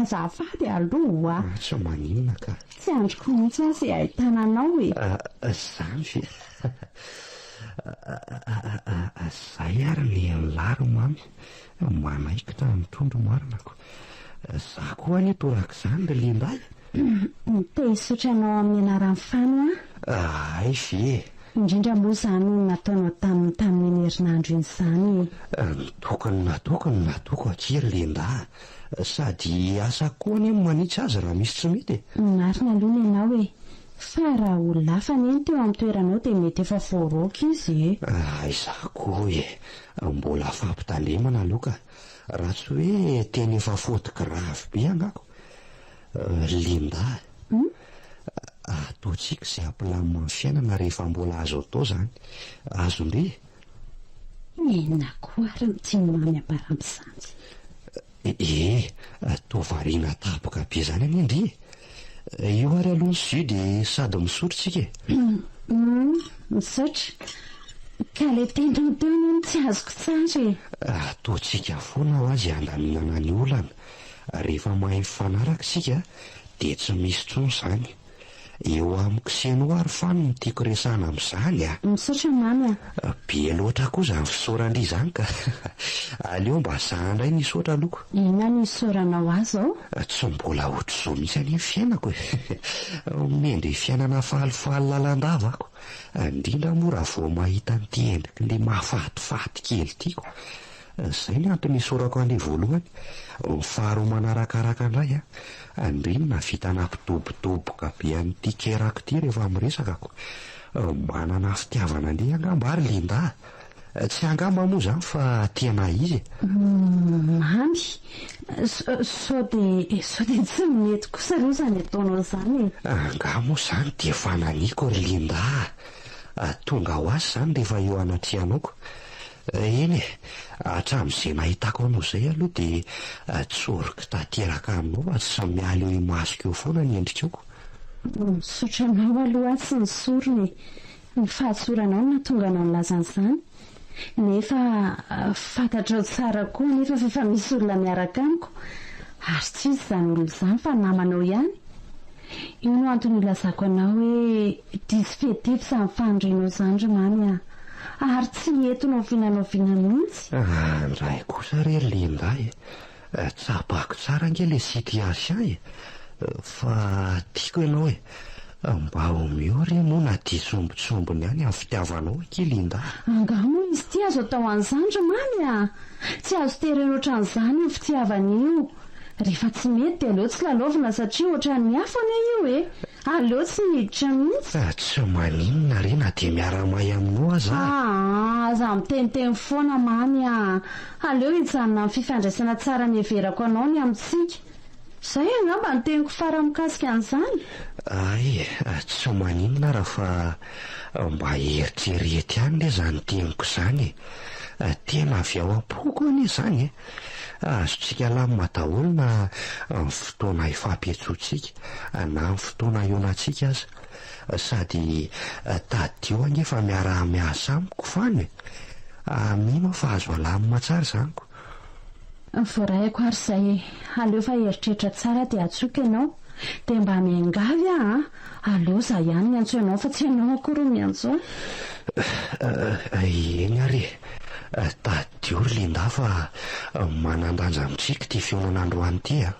azafady aloha a! Tsy maninona ka! Tsy andriko mihitsy aho izay ahitana anao e! Izany ve? Izay ary ny an'lah ry Mamy, manaikitra ny trondro marina ko! Za koa anie torak'izany ry Linda e! Te hisaotra anao amin'ny anaran'i Fano aho. Hay ve e! Indrindra moa izany no nataonao taminy tamin'iny herinandro iny izany e! Ny tokony nataoko no nataoko akia ry Linda a! Sady asako koa anie ny manitsy azy raha misy tsy mety e! Marina aloha ny anao e! Fa raha olona hafa anie no teo amin'ny toeranao dia mety efa voaroaka izy e! Aiza koa e! Mbola fampitandremana aloha ka! Raha tsy hoe tena efa faute grave be angako. Linda a! Ataontsika izay hampilamina ny fiainana rehefa mbola azo atao izany. Azon-dry e? Inona koa ary no tian'i Mamy ambara amin'izany? Ee, toa variana tampoka be izany anie ndry e! Io ary aloha ny jus dia sady misotro tsika e! Humm, misaotra. Ka ilay teninao teo anie no tsy azoko tsara e! Ataontsika foana hoa izay handaminana ny olana. Rehefa mahay mifanaraka isika dia tsy misy intsony izany. Eo amiko sy ianao ary Fano no tiako resahana amin'izany a! Misaotra Mamy a! Be loatra koa izany fisaoran-dry izany ka! Aleo mba za indray no hisaotra aloha. Inona no hisaoranao ahy izao? Tsy mbola ohatr'izao mihitsy anie ny fiainako e! Mendrika fiainana falifaly lalandava aho, indrindra moa raha vao mahita an'ity endrik'ilay mahafatifaty kely ity ko! Izay ny antony isaorako an'ilay voalohany. Ny faharoa manarakaraka indray an, ndry no nahavita nampidobodoboka be an'ity kerako ity rehefa miresaka ko. Manana fitiavana an'ilay angamba ary Linda a! Tsy angamba moa izany fa tena izy e! Mamy, sao dia sao dia tsy mety kosa aloha izany ataonao izany e! Angaha moa izany dia fananiko ry Linda a! Tonga ho azy izany rehefa eo anatrehanao ko. Eny e, hatramin'izay nahitako anao izay aloha dia tsoriko tanteraka aminao fa tsy miala eo imasoko eo foana ny endrikao. Misaotra anao aloha aho tsy nisorona e! Ny fahatsoranao no nahatonga anao nilaza an'izany. Nefa fantatrao tsara koa anefa fa efa misy olona miaraka amiko, ary tsy iza izany olona izany fa namanao ihany. Io no antony ilazako anao hoe diso fiadivo izany fanirianao izany ry Mamy a! Ary tsy hety na oviana na oviana mihitsy. Andray kosa re ry Linda e! Tsapako tsara ange le situation e! Fa tiako ianao e! Mba omeo re moa na dia sombintsombiny ihany amin'ny fitiavanao akia Linda a! Angaha moa izy ity azo atao an'izany ry Mamy a! Tsy azo terena ohatran'izany io fitiavana io. Rehefa tsy mety dia aleo tsy lalaovina satria ohatran'ny afo anie io e! Aleo tsy miditra mihitsy. Tsy maninona re na dia miara-may aminao aza aho. Aa, aza miteniteny foana Mamy a! Aleo hijanona amin'ny fifandraisana tsara niheverako anao ny amintsika. Izay angamba no teniko farany mikasika an'izany. Hay, tsy maninona ara fa mba eritrereto ihany re izany teniko izany e! Tena avy ao am-poko anie izany e! Azontsika alamina daholo na ny fotoana ifampiantsoantsika na ny fotoana ionantsika aza. Sady tadidio ange fa miaraha-miasa amiko fano e! Mino aho fa azo alamina tsara izany ko. Voarahiko ary izay e! Aleo fa hieritreritra tsara dia antsoiko ianao. Dia mba miangavy aho an! Aleo za ihany miantso ianao fa tsy ianao akory no miantso ahy. Eny ary e! Tadidio ry Linda fa manan-danja amintsika ity fihaonana androany ity a!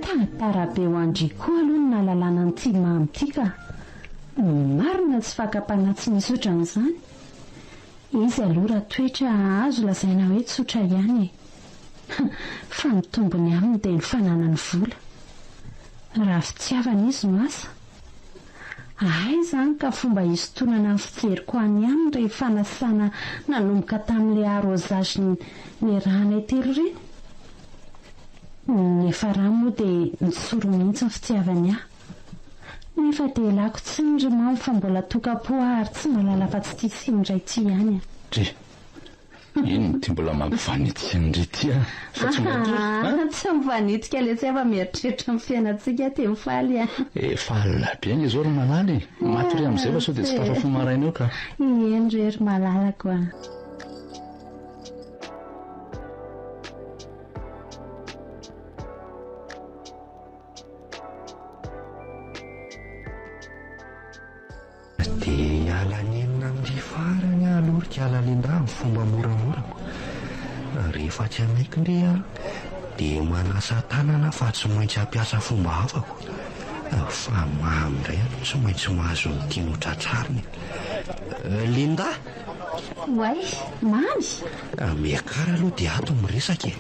Tantara be ho an-dry koa aloha ny nahalalana an'ity mamy ity ka! Marina tsy fakam-panahy tsy misy ohatran'izany. Izy aloha raha toetra azo lazaina hoe tsotra ihany e! Fa ny tombony aminy dia ny fananany vola. Raha fitiavana izy no asa. Hay izany ka fomba hisintonana ny fijeriko any aminy rehefa fanasana nanomboka tamin'ilay arrosage niarahanay telo ireny. Ny niafarany moa dia nitsoro mihitsy ny fitiavany ahy. Nefa dia ialako tsiny ry mamy fa mbola tokam-po aho ary tsy mahalala afa-tsy ity sy ny iray ity ihany a. Dry. Inona ity mbola mampivanitika an-dry ity a? Fa tsy matory a? Tsy mivanitika letsy aho fa mieritreritra ny fiainantsika aho dia mifaly a. Efa alina be ange izao ry Malala e. Matoria amin'izay fa sao dia tsy tafafoha maraina eo ka. Eny re ry Malalako a. Dia hiala nenina amin'ity farany aho aloha ry kala Linda amin'ny fomba moramorako. Rehefa tsy hanaiky ndry aho dia manasa tanana aho fa tsy maintsy hampiasa fomba hafako. Fa mamy indray aloha tsy maintsy mahazo ny tiany ho tratrarina e. Linda! Oay, Mamy! Miakara aloha dia ato miresaka e.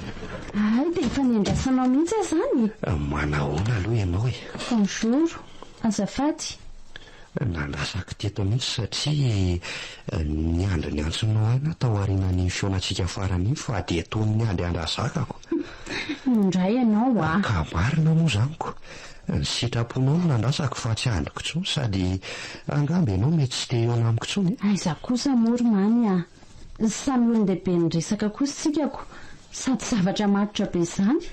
Hay dia efa niandrasanao mihitsy aho izany e. Manahoana aloha ianao e? Bonjour, azafady. Nandrasako teto mihitsy satria niandry ny antsonao aina aho tao aorianan'iny fihaonantsika farany iny fa dia toy ny niandry andrazakako. Indray ianao a! Ka marina moa izany ko! Ny sitraponao no nandrasako fa tsy andriko intsony sady angamba ianao mety tsy te hihaona amiko intsony e! Aiza kosa moa ry Mamy a! Samy olon-dehibe niresaka kosa isika ko! Sady zavatra matotra be izany.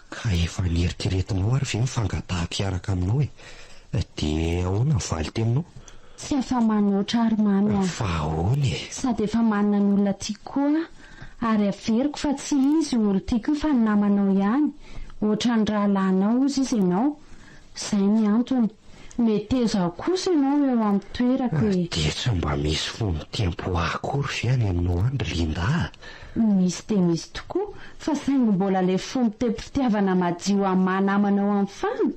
Ka efa nieritreretinao ary ve ny fangatahako hiaraka aminao e? Dia ahoana ny valin-teninao? Tsy afa-manoatra ary Mamy a! Fa ahoana e? Sady efa manana ny olona tiako koa aho, ary averiko fa tsy izy io olon-tiako io fa ny namanao ihany, ohatran'ny rahalahinao hozy izy ianao, Izay ny antony. Meteza kosa ianao eo amin'ny toerako e. Dia tsy mba misy fo mitempo ahy akory ve any aminao any ry Linda a? Misy dia misy tokoa, fa saingy mbola ilay fo mitempo fitiavana madio amin'ny maha namanao amin'i Fano.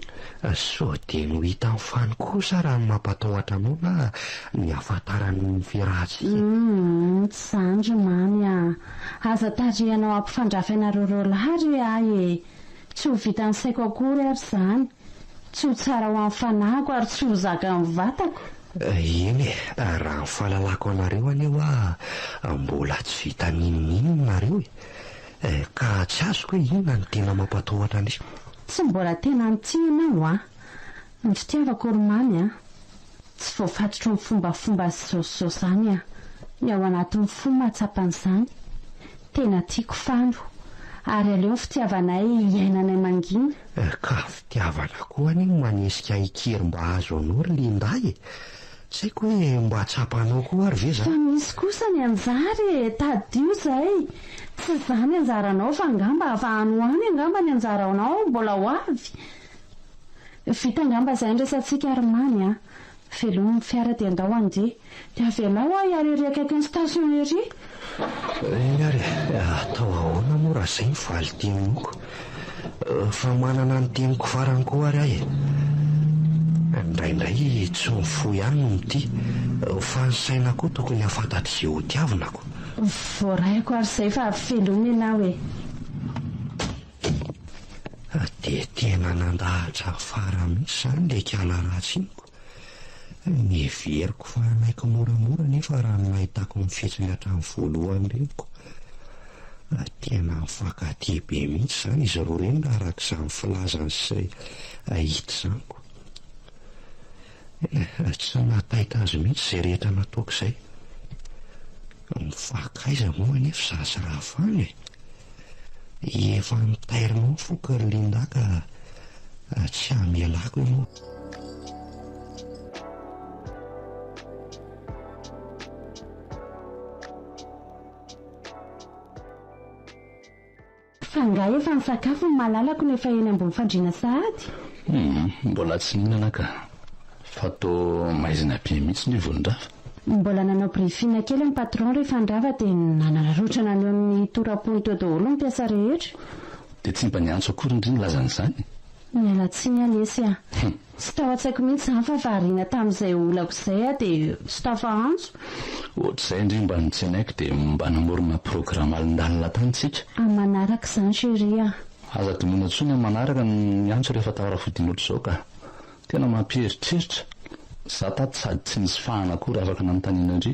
Sao dia ny ho hitan'i Fano kosa raha ny mampatahotra anao na ny hahafantarany ny fiarahantsika e? Humm, tsy izany ry Mamy a! Aza tarihanao hampifandrafy anareo roalahy re ahy e! Tsy ho vitan'ny saiko akory ary izany. Tsy ho tsara ho an'ny fanahiko ary tsy ho zakan'ny vatako. Eny e, raha ny fahalalako anareo anie hoa mbola tsy vita n'inon'inona nareo e. Ka tsy azoko hoe inona no tena mampatahotra an'io. Tsy mbola tena nitia ianao an! Ny fitiavako ry Mamy an! Tsy voafatotry ny fombafomba sy izao sy izao izany an! Ny ao anatin'ny fo mahatsapa an'izany. Tena tiako Fano. Ary aleo ny fitiavanay hiainanay mangina. Ka fitiavana koa anie no manesika hikiry mba hahazo anao ry Linda e! Tsy haiko hoe mba tsapanao koa ary ve Fa zany? misy kosa ny anjara e! Tadidio izay! Tsy izany anjaranao fa angamba fa any ho any angamba ny anjaranao mbola ho avy! Vita angamba izay ny resatsika ry Mamy a! Velomy ny fiara dia andao handeha. Dia avelao aho hiala ery akaikin'ny station ery. Eny ary e! Atao ahoana moa raha izay ny valin-teninoko? Fa manana ny teniko farany koa ary aho e! Indraindray tsy ny fo ihany no mitia, fa ny saina koa tokony hahafantatra izay hotiavinako. Voaraiko ary izay fa velomy ianao e! Dia tena nandahatra farany mihitsy izany ilay kala ratsy iny ko. Neveriko fa hanaiky moramora nefa raha ny nahitako ny fihetsiny hatramin'ny voalohany ireny ko. Tena mifankatia be mihitsy izany izy roa ireny raha araka izany filazany sy hita izany ko. Tsy nahataitra azy mihitsy izay rehetra nataoko izay. Mifankaiza moa anefa izaho sy Rafano e? Efa notairinao ny foko ry Linda ka tsy hamelako ianao. Fa nga efa nisakafo ny malalako no efa eny ambony fandriana sahady? Humm, mbola tsy nihinana ka. Fa toa maizina be mihitsy ny volon-drava. Mbola nanao briefing kely ny patron rehefa nirava dia nanararaotra naneho ny tora-pony teo daholo ny mpiasa rehetra. Dia tsy mba niantso akory ndry nilaza an'izany? Miala tsiny aho lesy a! Tsy tao an-tsaiko mihitsy izany fa variana tamin'izay olako izay aho dia tsy tafa-antso. Ohatr'izay ndry mba notsenaiko dia mba namorona programa alindalina tany tsika. Amin'ny manaraka izany chérie a! Aza adinoina intsony amin'ny manaraka ny miantso rehefa tara-fodiana ohatr'izao ka! Tena mampieritreritra! Za tato sady tsy nisy fahana akory afaka nanontaniana ndry.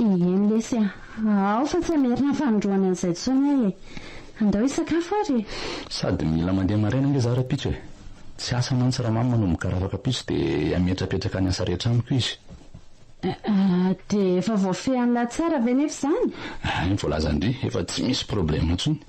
Eny lesy a! Ao fa tsy hamerina fanindroany an'izay intsony aho e! Andao hisakafo ary e! Sady mila mandeha maraina ange za rahampitso e! Tsy asa mantsy Ramamy manomboka rafakapitso dia hametrapetraka ny asa rehetra amiko izy. Dia efa voafehin'lah tsara ve nefa izany? Hay ny voalazan-dry, efa tsy misy problème intsony.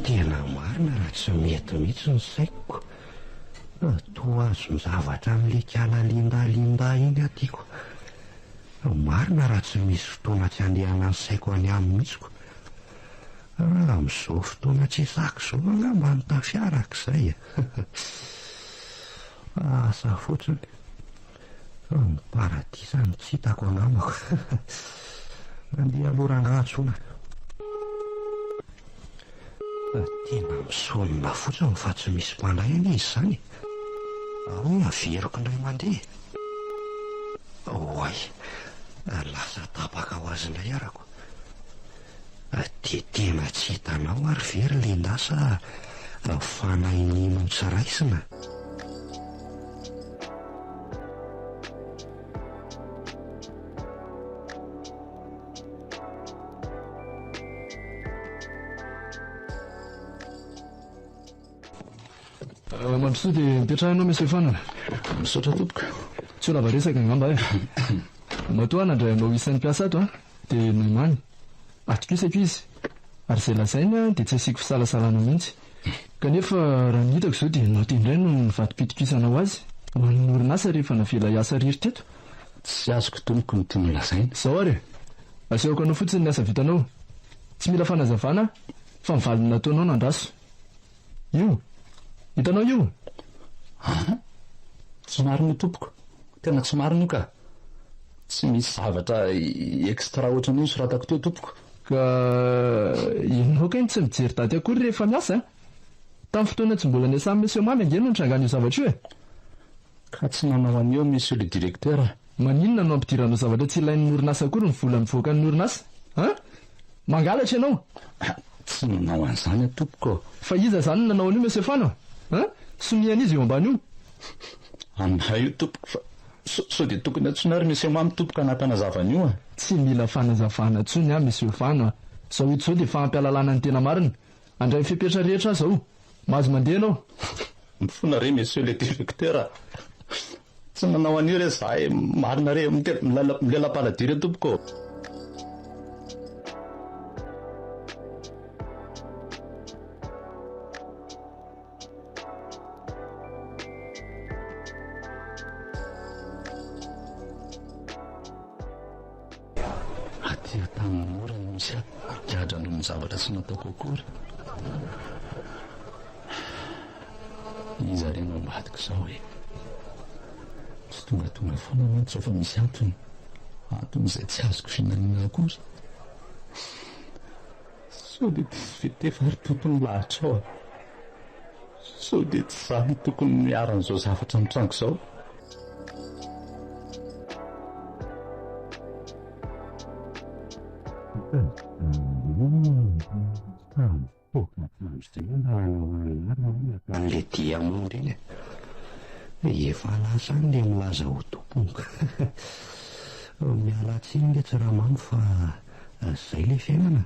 Tena marina raha tsy mety mihitsy ny saiko. Toa azon-javatra amin'ilay kiala Linda Linda iny aho tiako. Marina raha tsy misy fotoana tsy andehanan'ny saiko any aminy mihitsy ko. Raha amin'izao fotoana tsy esako izao angamba no tafiaraka izay e. Asa fotsiny. Ny paradisa no tsy hitako angamba. Andeha aloha rangaha antsoina. Tena misonona fotsiny fa tsy misy mpandray anie izy izany e. Ao hoe averiko indray mandeha e. Oay, lasa tapaka ho azy indray arako. Dia tena tsy hitanao ary ve ry Linda sa fanahy inianao tsy raisina? Mandrosoa dia mipetraha ianao Monsieur Fana. Misaotra tompoko. Tsy ho lava resaka angamba eh. Matoa nandray anao isan'ny mpiasa ato dia namany. Atokisako izy. Ary izay lazainy dia tsy asiako fisalasalana mihitsy. Kanefa raha ny hitako izao dia ianao teo indray no nivadi-pitokisana ho azy ho an'ny orinasa rehefa navela hiasa irery teto. Tsy azoko tompoko ny tianao lazaina. Izao ary e! Asehoko anao fotsiny ny asa vitanao. Tsy mila fanazavana fa ny valiny nataonao no andraso. Io! Hitanao io? An? Tsy marina io tompoko. Tena tsy marina io ka. Tsy misy zavatra extra ohatran'io nosoratako teo tompoko. Ka ianao kay no tsy mijery daty akory rehefa miasa a! Tamin'ny fotoana tsy mbola niasan'i Monsieur Mamy ange no nitrangan'io zavatra io e! Ka tsy nanao an'io Monsieur le Directeur a! Maninona no ampidiranao zavatra tsy ilain'ny orinasa akory ny vola mivoaka ny orinasa? An? Mangalatra ianao! Tsy nanao an'izany aho tompoko ô! Fa iza izany no nanao an'io Monsieur Fano a? An? Sonia an'iza io ambany io? Anay io tompoko fa. Sao dia tokony antsoina ary Monsieur Mamy tompoko hanampanazava an'io a! Tsy mila fanazavana intsony aho Monsieur Fano a! Zao eto zao dia efa ampy ahalalana ny tena marina. Handray ny fepetra rehetra aho zao. Mahazo mandeha ianao. Mifona re Monsieur le Directeur a! Tsy nanao an'io re za e! Marina re! Milela-paladia re tompoko ô! Aty Antanimora no misy ahy, migadra noho ny zavatra tsy nataoko akory. Iza re no ambadika izao e? Tsy tongatonga foana mantsy izao fa misy antony. Antony izay tsy azoko vinaniana akory. Sao dia diso fitefa ry tompony lahatrao a! Sao dia tsy izaho no tokony niharan'izao zavatra mitranga izao? An'ilay diamondra iny e! Efa lasa any ilay milaza ho tompony ka! Miala tsiny letsy Ramamy fa zay ilay fiainana.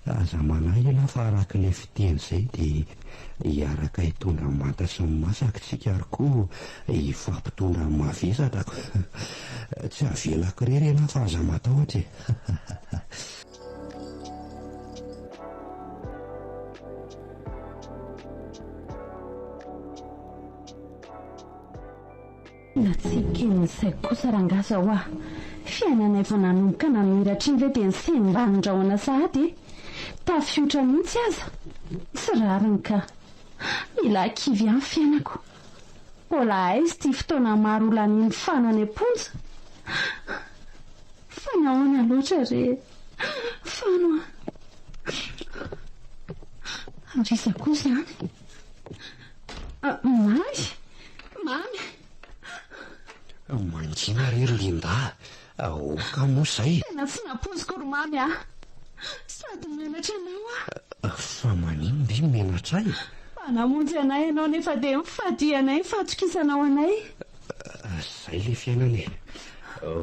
Aza manahy elah fa araka ilay fiteny izay dia hiaraka hitondra ny manta sy ny masaka isika ary koa hifampitondra ny mavesatra ko! Tsy avelako irery elah fa aza matahotra e! Tena tsy eken'ny saiko kosa rangahy zao ah! Fiainanay vao nanomboka namiratra iny ve dia nisembanin-drahona sahady e! Tafiotra mihitsy aza! Tsy rariny ka! Mila hakivy ihany fiainako! Mbola aiza ity fotoana maro ho lanian'ny fano any am-ponja? Fa nahoana loatra re Fano a! Ary iza koa izany? Mamy! Mamy! Mangina re ry Linda a! Aoka moa izay! Tena tsy nampoiziko ry Mamy a! Sady menatra anao aho! Fa maninona re menatra ahy e? Mba namonjy anay ianao nefa dia nifadianay ny fahatokisanao anay. Izay ilay fiainana e!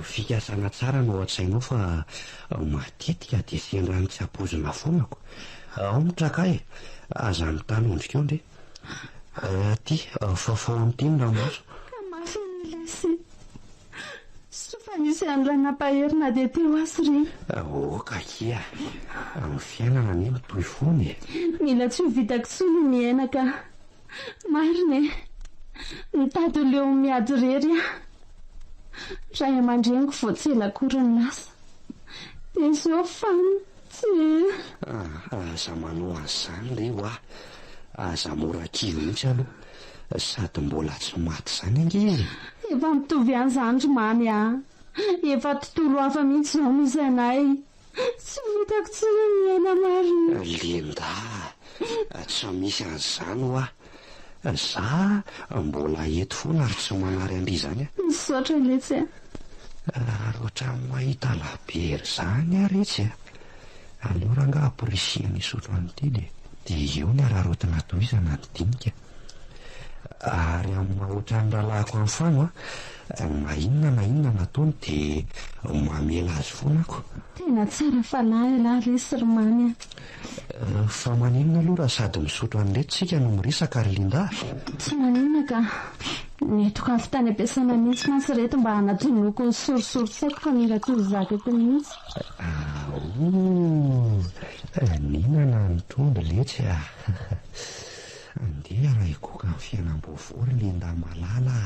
Fikasana tsara no ao an-tsainao fa matetika dia sendra ny tsy ampoizina foana ko. Ao mitraka ahy e! Aza mitanondrika eo ndry. Aty, fafao amin'ity ny ranomaso. Ka mafy anie lesy e! Soa fa nisy an'ilay nampahery na dia teo aza re. Ok akia, ny fiainana anie mitohy foana e! Mila tsy ho vitako intsony ny miaina ka. Marina e! Mitady ho leo miady irery aho. Ray aman-dreniko vao tsy ela akory ny lasa. Dia izao fan tsy. Aza manao an'izany re hoa! Aza mora kivy mihitsy aloha. Sady mbola tsy maty izany ange izy e! Efa mitovy ihany izany ry Mamy a! Efa tontolo hafa mihitsy izao misy anay. Tsy vitako intsony ny miaina marina. Linda a! Tsy misy an'izany hoa! Za mbola eto foana ary tsy manary an-dry izany aho. Misaotra letsy a! Ary ohatran'ny mahita labiera izany aho retsy a! Aleo rangaha amporisihana hisotro an'ity dia dia eo ny araraotina tohizana ny dinika. Ary amin'ny maha ohatran'ny rahalahiko an'i Fano a, na inona na inona nataony dia mamela azy foana ako. Tena tsara fanahy ialahy resy ry Mamy a! Fa maninona aloha raha sady misotro an'ireto tsika no miresaka ry Linda a? Tsy maninona ka. Nentiko avy tany am-piasana mihitsy mantsy ireto mba hanadinoako ny sorisorin-tsaiko fa mila tsy ho zakako mihitsy. Aouu! Nihinana ny trondro letsy a! Andeha raha higoka ny fiainam-baovao ry Linda malala a!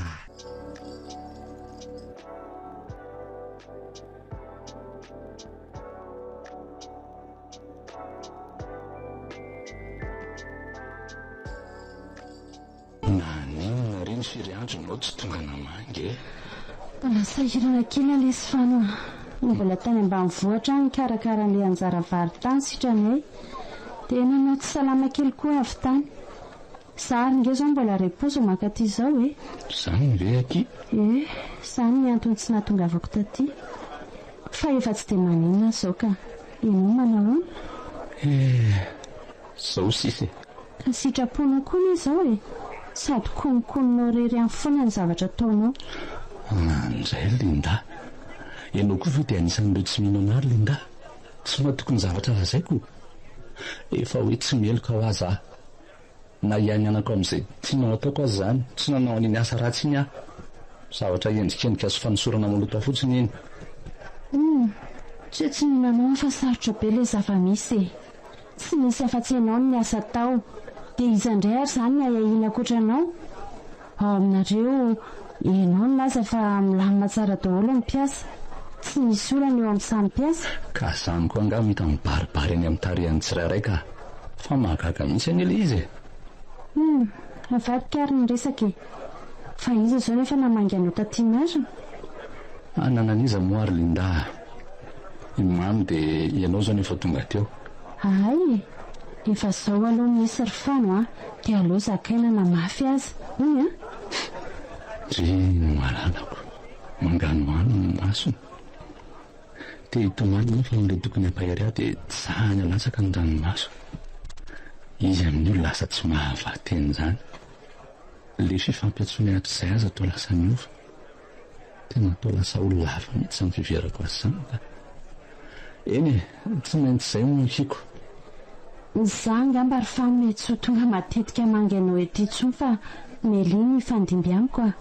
Naninona re ny firy andro ianao tsy tonga namangy e? Mbola sahirana kely aho lesy Fano a! Mbola tany ambanivohitra aho nikarakara an'ilay anjara vary tany sitranay. Dia nanao tsy salama kely koa avy tany. Za ary nge zao mbola repos vao mankaty izao e! Izany ve akia? Ie, izany ny antony tsy nahatongavako taty. Fa efa tsy dia maninona aho izao ka. Ianao manahoana? Eh, izao sisa e. Ka sitraponao koa anie izao e! Sady kononkononao irery ihany foana ny zavatra ataonao. Indray ry Linda. Ianao koa ve dia anisan'ireo tsy mino anah ry Linda? Tsy matoky ny zavatra lazaiko? Efa hoe tsy meloka hoa za. Na hianianako amin'izay tianao ataoko aza izany, tsy nanao an'iny asa ratsy iny aho. Zavatra endrikendrika sy fanosorana maloto fotsiny iny. Humm, tsy hoe tsy mino anao aho fa sarotra be ilay zava-misy e. Tsy nisy afa-tsy ianao no niasa tao. Dia iza indray ary izany no ahiahiana ankoatra anao? Ao aminareo, ianao nilaza fa milamina tsara daholo ny mpiasa. Tsy misy olana eo amin'ny samy mpiasa. Ka zany koa angaha mita mibaribary eny amin'ny tarehan'ny tsirairay ka! Fa mahagaga mihitsy anie ilay izy e! Hum, avadika ary ny resaka e! Fa iza izao nefa namangy anao taty marina? Ananan'iza moa ary Linda a! I Mamy dia ianao izao no efa tonga teo. Hay e! Efa zao aloha misy ry Fano a! Dia aleo zakaina na mafy aza, hoy an! Ndry ny malalako, manganohano ny masony. Te hitomany nefa ilay tokony hampahery ahy dia tsy sahany alatsaka ny ranomaso. Izy amin'io lasa tsy mahavaha teny izany. Ilay fifampiantsoana hatrizay aza toa lasa niova. Tena toa lasa olona hafa mihitsy izany fiheverako azy izany ka. Eny e, tsy maintsy izay no ekeko. Izaho angamba ry Fano mety tsy ho tonga matetika hamangy anao ety intsony fa Melia no hifandimby amiko a.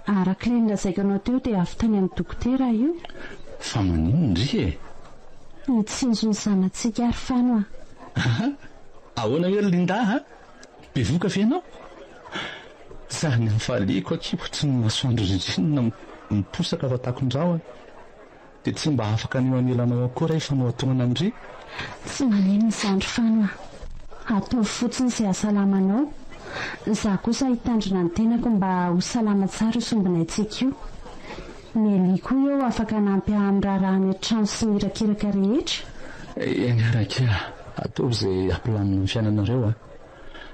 Araka ilay nolazaiko anao teo dia avy tany amin'ny dokotera aho io. Fa maninona ndry e? Nitsinjo ny zanatsika aho ry Fano a. Aha! Ahoana hoe ry Linda a? Bevohoka ve ianao? Izany hafaliako akia ohatry ny masoandro ririnina miposaka fa takon-drahona. Dia tsy mba afaka ny eo anilanao akory aho hifanohatohana amin-dry? Tsy maninona izany ry Fano a! Ataovy fotsiny izay hahasalama anao. Izaho kosa hitandrina ny tenako mba ho salama tsara io sombinaintsika io. Nelly koa eo afaka hanampy ahy amin'ny raharaha any an-trano sy ny irakiraka rehetra. Eny ary akia, ataovy izay hampilamina ny fiainanareo a!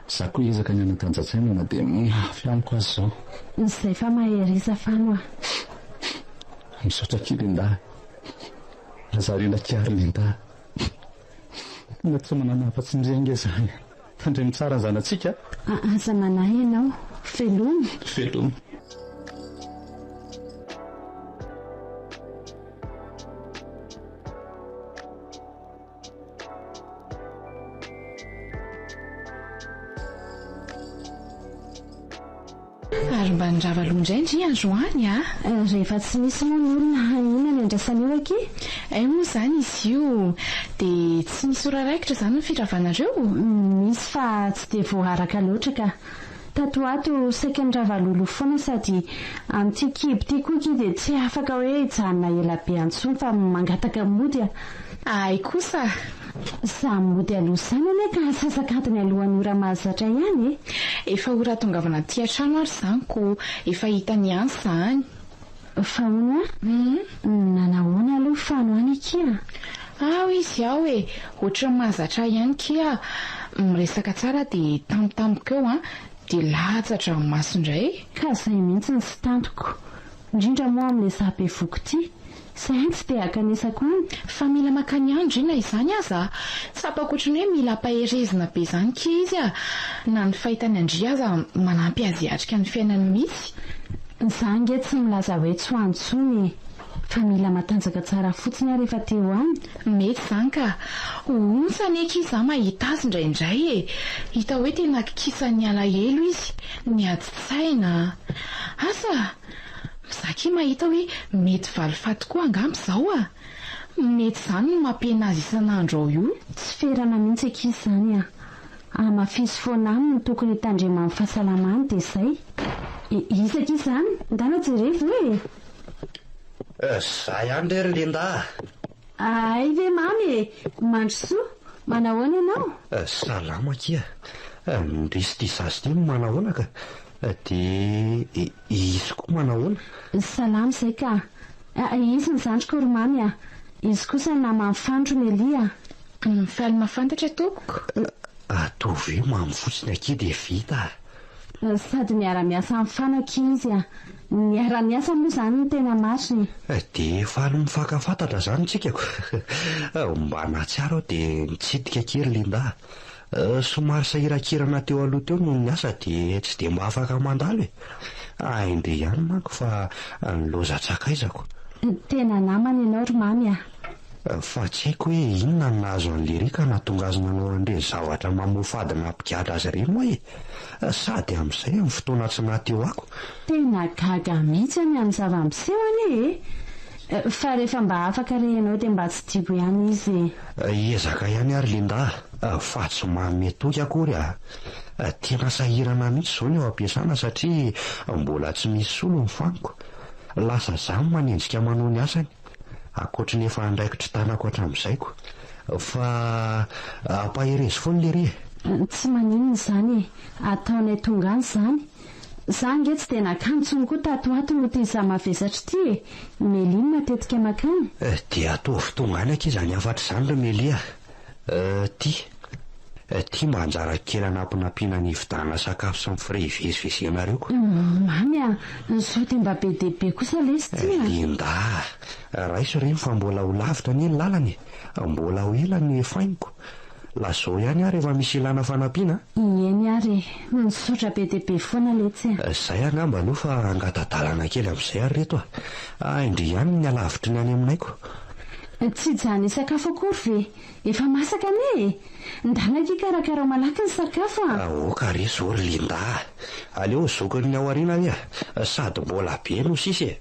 Izaho koa hiezaka ny hanatanja-tsaina na dia mafy amiko aza izao. Izay fa mahereza Fano a! Misaotra akia Linda a! Aza ariana akia ry Linda a! Tena tsy manana afa-tsy ndry ange izahay e! Tandremo tsara ny zanatsika a! Aza manahy ianao. Veloma. Veloma. Ary mba nirava aloha indray ndry androany a! Rehefa tsy misy moa ny olona haninona ny andrasana eo akia? Hay moa izany izy io dia tsy misy ora raikitra izany ny firavanareo? Misy fa tsy dia voaaraka loatra ka. Tato ho ato saika nirava loloha foana sady amin'ity kibo ity koa akia dia tsy afaka hoe hijanona ela be intsony fa mangataka mody a! Hay kosa! Za mody aloha izany anie ka asasak'adiny alohan'ny ora mahazatra ihany e! Efa ora hahatongavana aty an-trano ary izany ko efa hitany ihany izany. Fa hono a! Nanahoana aloha Fano any akia? Ao izy ao e! Ohatran'ny mahazatra ahy ihany kia! Miresaka tsara dia tampotampoka eo an! Dia latsa-dranomaso indray. Ka izay mihitsy no tsy tantiko. Indrindra moa amin'ilay za bevoky ity. Izay tsy dia hankanesako any. Fa mila mankany andry na izany aza. Tsapako ohatran'ny hoe mila ampaherezina be izany kia izy a! Na ny fahitany an-dry aza manampy azy hiatrika ny fiainany mihitsy. Za ange tsy milaza hoe tsy ho any intsony e! Fa mila matanjaka tsara fotsiny aho rehefa te ho any. Mety izany ka! Ho ontsa anie akia za mahita azy indraindray e! Hita hoe tena kikisan'ny alahelo izy, miady tsaina. Asa! Za akia mahita hoe mety valifaty koa angamba izao a! Mety izany no mampihena azy isan'andro ao io. Tsy ferana mihitsy akia izany a! Hamafiso foana aminy ny tokony hitandremany fahasalamany dia izay. Iza akia izany? Ndana jerevo e! Za ihany re ry Linda a! Hay ve Mamy e! Mandrosoa! Manahoana ianao? Salama akia! Ndrisy ity zaza ity no manahoana ka! Dia izy koa manahoana? Salama izay ka! Izy ny zandriko ry Mamy a! Izy kosa ny naman'i Fandro Melia a! Faly mahafantatra tompoko. Ataovy hoe mamy fotsiny akia dia vita a! Sady miara-miasa amin'i Fano akia izy a! Miara-miasa moa izany no tena marina e! Dia faly mifankafantatra izany tsika ko! Mba nahatsiaro aho dia nitsidika akia ry Linda a! Somary sahirankirana teo aloha teo noho ny asa dia tsy dia mba afaka mandalo e! Hain-dry ihany manko fa nilaozan-tsakaizako. Tena namana ianao ry Mamy a! Fa tsy haiko hoe inona no nahazo an'i Lery ka nahatonga azy nanao an'ireny zavatra mamoafady nampigadra azy ireny ho'a e! Sady amin'izay amin'ny fotoana tsy naha-teo ako. Tena gaga mihitsy aho ny amin'ny zava-miseho anie e! Fa rehefa mba afaka re ianao dia mba tsidiko ihany izy e! Hiezaka ihany ary Linda a! Fa tsy manome toky akory a! Tena sahirana mihitsy izao ny ao am-piasana satria mbola tsy misy solo ny faniko. Lasa izaho no manenjika manao ny asany. Ankoatry ny efa andraikitry tanako hatramin'izay ko. Fa ampaherezo foana lery e! Tsy maninona izany e! Ataonay tonga any izany. Za ange tsy dia nankany intsony koa tato ho ato noho ity za mavesatra ity e! Melia no matetika mankany. Dia ataovy tonga any akia izany hafatra izany ry Melia a! Ty. Ty mba anjara kely anampinampiana ny hividanana sakafo sy ny frais hivezivezenareo ko. Mamy a! Sao dia mba be dia be kosa lesy ty a! Linda a! Raiso ireny fa mbola ho lavitra anie ny lalana e! Mbola ho ela ny fainiko. Lazao ihany aho rehefa misy ilana fanampiana a! Eny ary e! Misaotra be dia be foana letsy a! Izay angamba aloha fa hangata-dalana kely amin'izay ary reto a! Hain-dry ihany ny halavitry ny any aminay ko! Tsy hijanona hisakafo akory ve? Efa masaka anie e! Ndana akia karakarao malaky ny sakafo a! Aoka re zao ry Linda a! Aleo zokiny ny ao aoriana anie a! Sady mbola be no sisa e!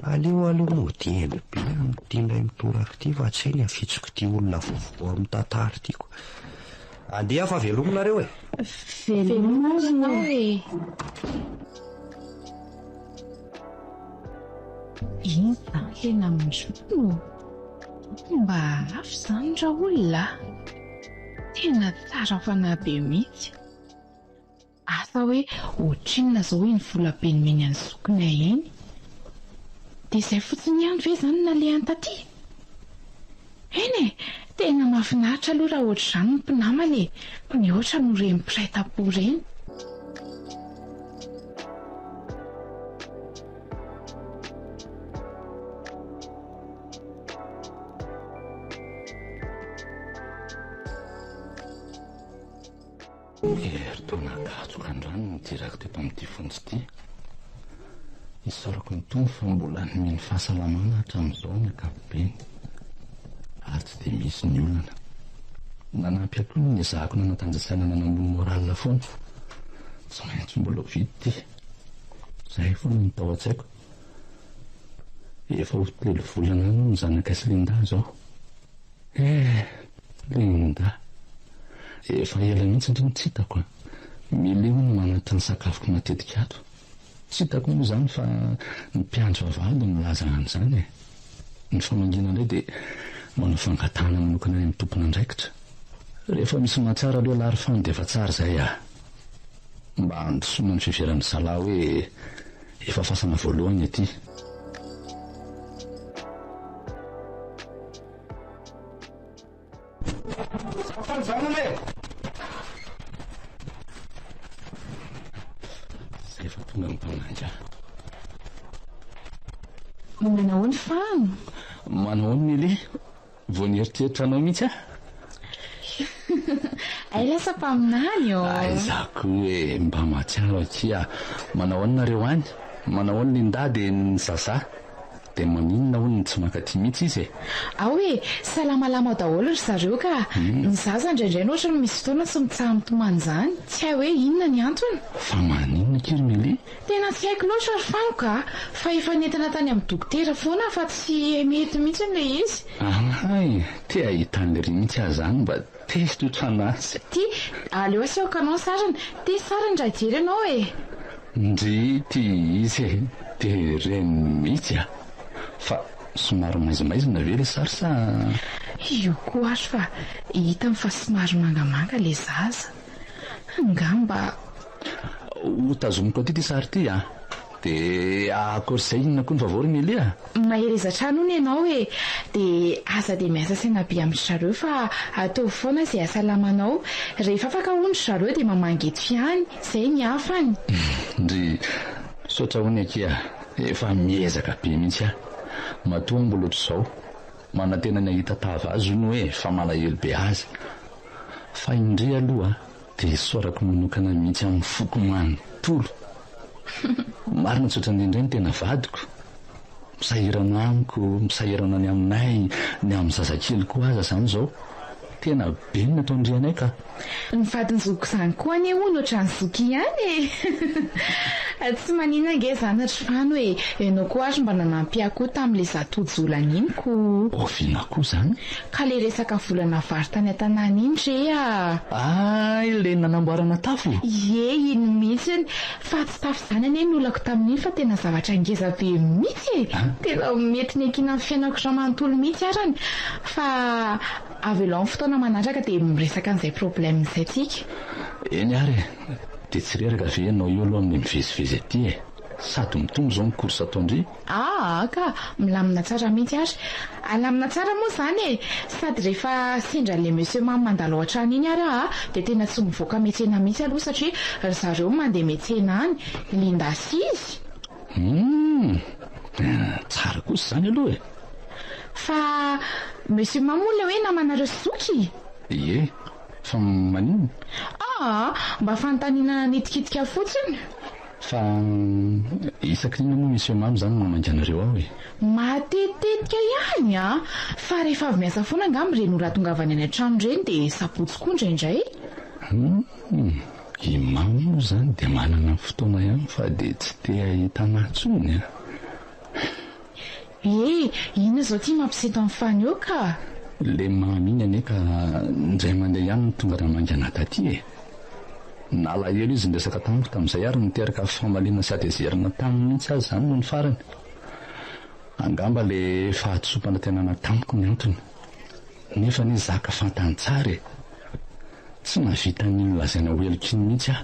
Aleo aloha mody eny be amin'ity indray mitoraka ity fa tsy hay ny hafitsoko ity olona vaovao amin'ny tantara ity ko! Andeha fa veloma nareo e! Veloma ary e! Iny izany tena mizoto. Mba hafa izany raolona a! Tena tsara fanahy be mihitsy. Asa hoe ohatrinona izao iny vola be nomeny an'i zokinay iny? Dia izay fotsiny ihany ve izany no nalehany taty? Eny e! Tena mahafinaritra aloha raha ohatr'izany ny mpinamana e! Mihoatra noho ireny mpiray tampo ireny. Herintaona katroka androany no nidirako teto amin'ity fonja ity. Isaorako ny Tompo fa mbola nomeny fahasalamana hatramin'izao ny ankapobeny ary tsy dia misy ny olana. Nanampy ahy koa ny niezahako nanatanjasaina nanambony moral foana. Tsy maintsy mbola ho vita ity. Izay foana no tao an-tsaiko. Efa ho telo volana any hono ny zanakay sy Linda izao. Eh! Linda. Efa ela mihitsy ndry no tsy hitako a. Milly hono manatitra ny sakafoko matetika ato. Tsy hitako moa izany fa ny mpiandry vavahady no milaza an'izany e. Ny famangiana indray dia manao fangatahana manokana any amin'ny tompon'andraikitra. Rehefa misy mahatsara aloha lahy ry Fano dia efa tsara izay a. Mba handisoana ny fiheveran'ny zalahy hoe Efa fasana voalohany ity. Zay fa tonga ny mpamangy ahy. Manahoana Fano? Manahoana Nelly? Vao nieritreritra anao mihitsy aho. Hay lasa mpaminany ô! Aiza koa e! Mba mahatsiaro akia. Manao ahoana nareo any? Manao ahoana Linda dia ny Zaza? Dia maninona hono no tsy mankaty mihitsy izy e? Ao e! Salamalama ao daholo ry zareo ka! Ny zaza indraindray no ohatran'ny misy fotoana tsy mitsaha-mitomany izany. Tsy hay hoe inona ny antony. Fa maninona akia ry Milly? Tena tsy haiko loatra ry Fanoka a! Fa efa nentina tany amin'ny dokotera foana aho fa tsy mety mihitsy ilay izy. Ahay! Te hahita an'i Ry mihitsy aho izany mba tezitra ohatran'azy. Ty, aleo asehoko anao ny sariny. Ty sariny raha hijery ianao e! Ndry ty izy e! Dia reniny mihitsy a! Fa somary maizimaizina ve ilay sary sa. Io koa ary fa hitany fa somary mangamanga ilay zaza. Angamba. Ho tazomiko aty ity sary ity a! Dia ankoatr'izay inona koa ny vaovao ry Nelly a? Mahereza hatrany hono ianao e! Dia aza dia miasa saina be amin-dry zareo fa ataovy foana izay hahasalamanao. Rehefa afaka hono ry zareo dia mamangy eto ihany. Izay ny hafany. Ndry, misaotra hono akia a! Efa miezaka be mihitsy aho. Matoa mbola ohatr'izao. Manantena ny hahita tava azy hono e, fa malahelo be azy. Fa indry aloha dia isaorako manokana mihitsy amin'ny foko manontolo. Marina tsy ohatran'ny indray ny tena vadiko. Misahirana amiko, misahirana ny aminay, ny amin'ny zazakely koa aza izany izao. Tena be ny nataon-dry anay ka. Ny vadin'i zokiko izany koa anie hono ohatran'i zoky ihany e! Tsy maninona ange izany ry Fano e! Ianao koa ary mba nanampy ahy koa tamin'ilay izaho tojo olana iny ko! Oviana koa izany? Ka ilay resaka vola navary tany an-tanàna iny re a! Ah, ilay nanamboarana tafo? Ie, iny mihitsy. Fa tsy tafo izany anie ny olako tamin'iny fa tena zavatra ngeza be mihitsy e! Tena mety niankinan'ny fiainako iray manontolo mihitsy arany. Fa avelao amin'ny fotoana manaraka dia miresaka an'izay problème izay tsika. Eny ary e! Dia tsy reraka ve ianao io aloha amin'ny mivezivezy aty e? Sady mitombo izao ny course ataon-dry? Aa ka! Milamina tsara mihitsy ary. Alamina tsara moa izany e! Sady rehefa sendra an'ilay monsieur mamy mandalo ao an-trano iny ary aho dia tena tsy mivoaka miantsena mihitsy aloha satria ry zareo mandeha miantsena any, Linda sy izy. Humm! Tsara kosa izany aloha e! Fa monsieur mamy moa ilay hoe namanareo sy zoky? Ie, fa maninona? Aa! Mba fanontaniana nanitikitika fotsiny. Fa isaky ny inona moa Monsieur Mamy izany no mamangy anareo ao e? Matetitetika ihany an! Fa rehefa avy miasa foana angamba ireny ora atongavany any an-trano ireny dia sabotsy koa indraindray. Humm! I Mamy moa izany dia manana fotoana ihany fa dia tsy te hahita anà intsony an! Eh! Inona izao ity mampisento an'i Fany eo ka? Ilay Mamy iny anie ka indray mandeha ihany no tonga namangy anà taty e! Nalahelo izy niresaka tamiko tamin'izay ary niteraka famaliana sy hatezerana taminy mihitsy aza izany nony farany. Angamba ilay fahadisoam-panantenana tamiko ny antony. Nefa anie za ka fantany tsara e! Tsy nahavita an'iny nolazaina ho heloka iny mihitsy aho.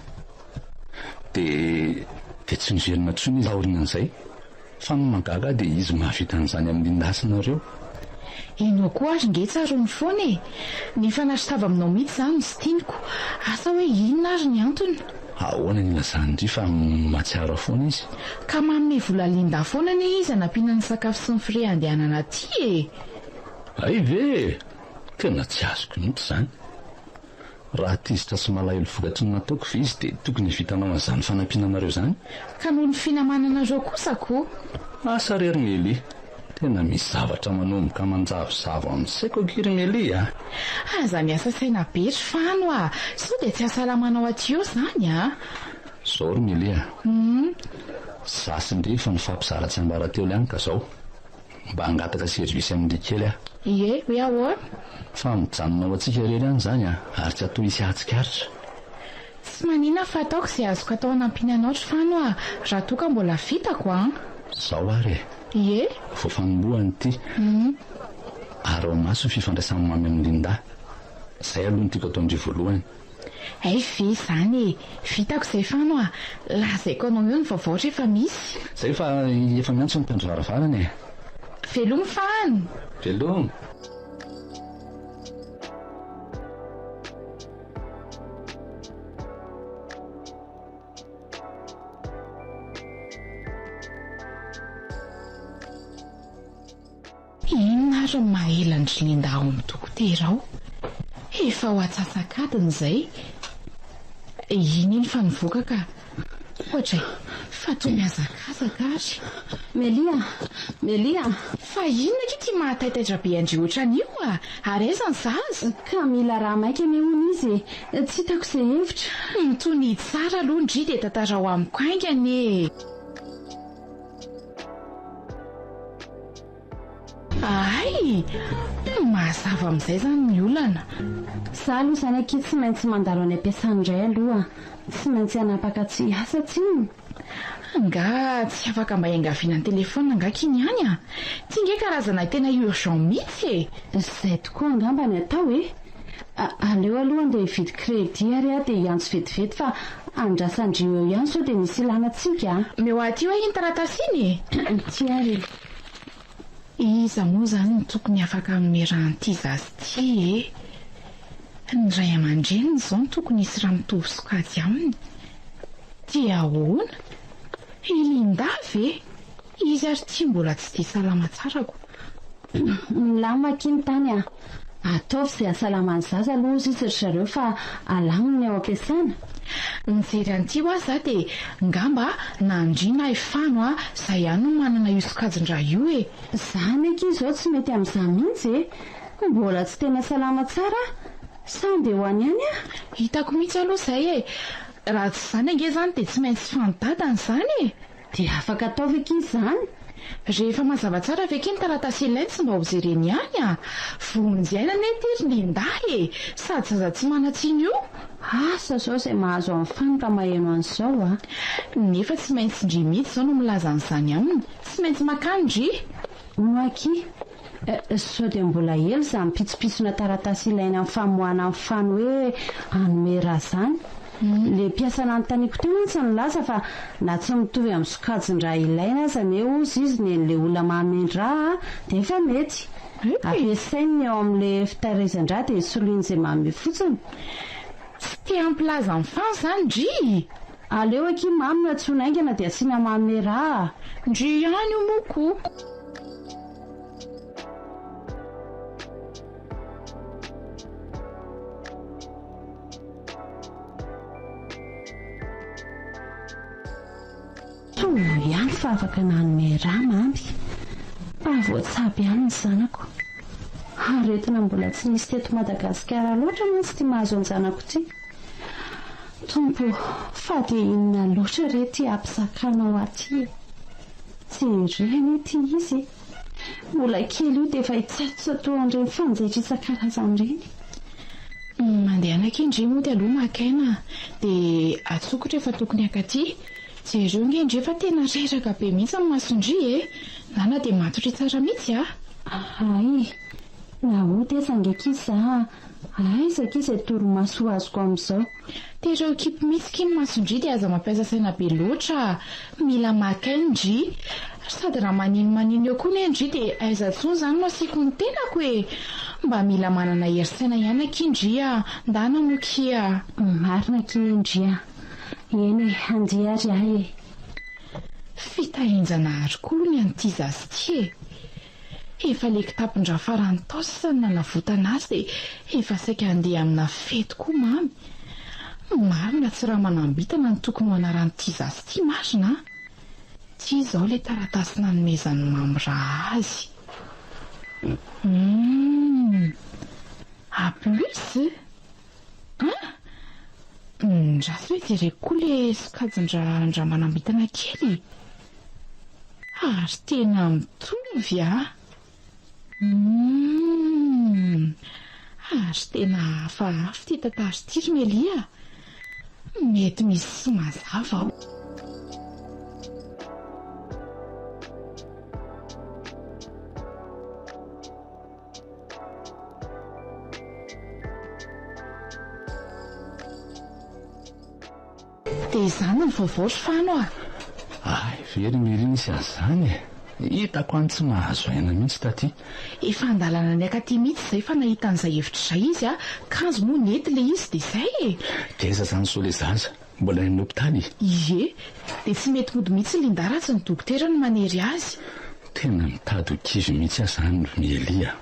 Dia dia tsy niverina intsony izy taorian'izay. Fa ny mahagaga ahy dia izy mahavita an'izany amin'ny Linda-sy nareo. Ianao koa ary nge tsaroany foana e! Ny hifanatri-tava aminao mihitsy izany no tsy tianiko. Asa hoe inona ary ny antony? Ahoana ny ilazan-dry fa mahatsiaro ahy foana izy? Ka manome vola Linda foana anie izy hanampiana ny sakafo sy ny frais handehanana aty e! Hay ve e! Tena tsy azoko mihitsy izany. Raha tezitra sy malahelo vokatry ny nataoko ve izy dia tokony havitanao an'izany fanampiana anareo izany? Ka noho ny finamananareo kosa ko! Asa re ry Melie, tena misy zavatra manomboka manjavozavo amin'ny saiko akia ry Melie a! Aza miasa saina be ry Fano a! Sao dia tsy hahasalamanao aty eo izany a! Zao ry Melie a! Za sy ndry efa nifampizara tsiambaratelo ihany ka zao. Mba hangataka service amin-dry kely aho. Ie, hoe ahoana? Fa mijanona ho antsika irery ihany izany an, ary tsy atao hisy hahatsikaritra. Tsy manina fa ataoko izay azoko atao hanampiana anao ry Fano a, raha toa ka mbola vitako an. Izao ary e. Ie. Vao fanombohany ity. Araho maso ny fifandraisan'i Mamy amin'i Linda. Izay aloha no tiako ataon-dry voalohany. Hay ve izany e! Vitako izay Fano a! Lazaiko anao eo ny vaovao rehefa misy. Izay fa efa miantso ny mpiandry varavarana e! Veloma Fano! Veloma! Inona ary ny maha ela an-dry Linda ao amin'ny dokotera ao? Efa ho atsasak'adiny izay. Iny iny fa nivoaka ka. Ohatra e, fa toa mihazakazaka ary. Melia! Melia! Fa inona akia ity mahataitaitra be an-dry ohatran'io a? Ary aiza ny zaza? Ka mila raha maika anie hono izy e! Tsy hitako izay hevitra. Mitonia tsara aloha ndry dia tantarao amiko haingana e! Hay! Mazava amin'izay izany ny olana. Za aloha izany akia tsy maintsy mandalo any am-piasana indray aloha. Tsy maintsy hanapaka tsy hiasa tsinona. Angaha tsy afaka mba iangaviana an-telefaonina angaha k'iny ihany a? Ty nge karazana tena urgent mihitsy e! Izay tokoa angamba ny atao e! Aleo aloha andeha hividy crédit ary aho dia hiantso vetivety fa andrasan-dry eo ihany sao dia misy ilana antsika a! Omeo ahy aty hoe iny taratasy iny e! Ity ary e! Iza moa izany no tokony afaka hanome rà an'ity zaza ity e? Ny ray aman-dreniny izao no tokony hisy rà mitovy sokajy aminy. Dia ahoana? I Linda ve? Izy ary ity mbola tsy dia salama tsara ko. Milamina akia ny tany a! Ataovy izay hahasalama ny zaza aloha hozy izy ry zareo fa alaminy ny ao am-piasana. Nijery an'ity hoa za dia ngamba na ndry na i Fano a, za ihany no manana io sokajin-draha io e. Zany akia izao tsy mety amin'izaho mihitsy e! Mbola tsy tena salama tsara aho, sa andeha ho any ihany aho? Hitako mihitsy aloha izay e! Raha tsy izany ange izany dia tsy maintsy Fano dadany izany e! Dia afaka atao ve akia izany? Rehefa mazava tsara ve akia ny taratasy ilainy tsy mba ho jereny ihany a! Vonjy aina anie ity ry Linda e! Sady zaza tsy manan-tsiny io! Asa izao izay mahazo an'i Fano raha maheno an'izao a! Nefa tsy maintsy ndry mihitsy izao no milaza an'izany aminy! Tsy maintsy makany ndry! Hono akia, sao dia mbola ela izany pitsopitsona taratasy ilaina amin'ny famoahana an'i Fano hoe hanome rà izany? Ilay mpiasa nanontaniako teo mantsy nilaza fa na tsy mitovy amin'ny sokajin-drà ilaina aza anie hozy izy ny an'ilay olona mahamendry rà dia efa mety. Ampiasainy ny ao amin'ilay fitahirizan-drà dia soloiny izay manome fotsiny. Tsy te hampilaza an'i Fano izany ndry! Aleo akia mamy no antsoina haingana dia asiana manome rà a! Ndry ihany io moa ko! Soa ihany fa afaka nanome rà Mamy. Mba voatsabo ihany ny zanako. Aretina mbola tsy nisy teto Madagasikara loatra mantsy ity mahazo an-janako ity. Tompo ô, fa dia inona loatra re ity hampizakanao ahy ity e? Jereo anie ity izy e! Mbola kely io dia efa hitsatotsatohan'ireny fanjaitra isan-karazany ireny. Mandehana akia ndry mody aloha maka aina dia atsoko rehefa tokony hakaty. Jereo nge ndry fa tena reraka be mihitsy ny mason-dry e! Nana dia matoria tsara mihitsy a! Hay! Na hody aza ange akia za a! Aiza akia izay torimaso ho azoko amin'izao? Tereo hikipy mihitsy ki ny mason-dry dia aza mampiasa saina be loatra a! Mila maka aina ndry! Sady raha manino manino eo koa ne ndry dia aiza intsony izany no asiako ny tenako e! Mba mila manana hery-tsaina ihany akia ndry a! Ndana moa kia! Marina akia ndry a! Eny e, handeha ary aho e! Fitahian-janahary koa aloha ny an'ity zaza ity e! Efa le kitapon-drà farany tao sisa no nanavotana azy dia efa saika handeha amina fety koa Mamy. Marina tsy raha manam-bintana no tokony ho anaran'ity zaza ity marina a! Ity izao ilay taratasy nanomezan'i Mamy rà azy. Humm! A plus? An! Ndraso hoe jereko koa le sokajin-dra manam-bintana kely e! Ary tena mitovy a! Humm! Ary tena hafahafa ity tantara ity ry Melia a! Mety misy tsy mazava ao. Dia izany ny vaovao ry Fano a! Hay ve ry Miry nisy an'izany e! Hitako any tsy mahazo aina mihitsy taty. Efa an-dalana niakaty mihitsy izay fa nahita an'izay hevitra izay izy a! Kanjo moa nety ilay izy dia izay e! Dia aiza izany soa ilay zaza? Mbola any amin'ny hopitaly? Ie! Dia tsy mety mody mihitsy Linda raha tsy ny dokotera no manery azy. Tena mitady ho kivy mihitsy aho izany ry Miely a!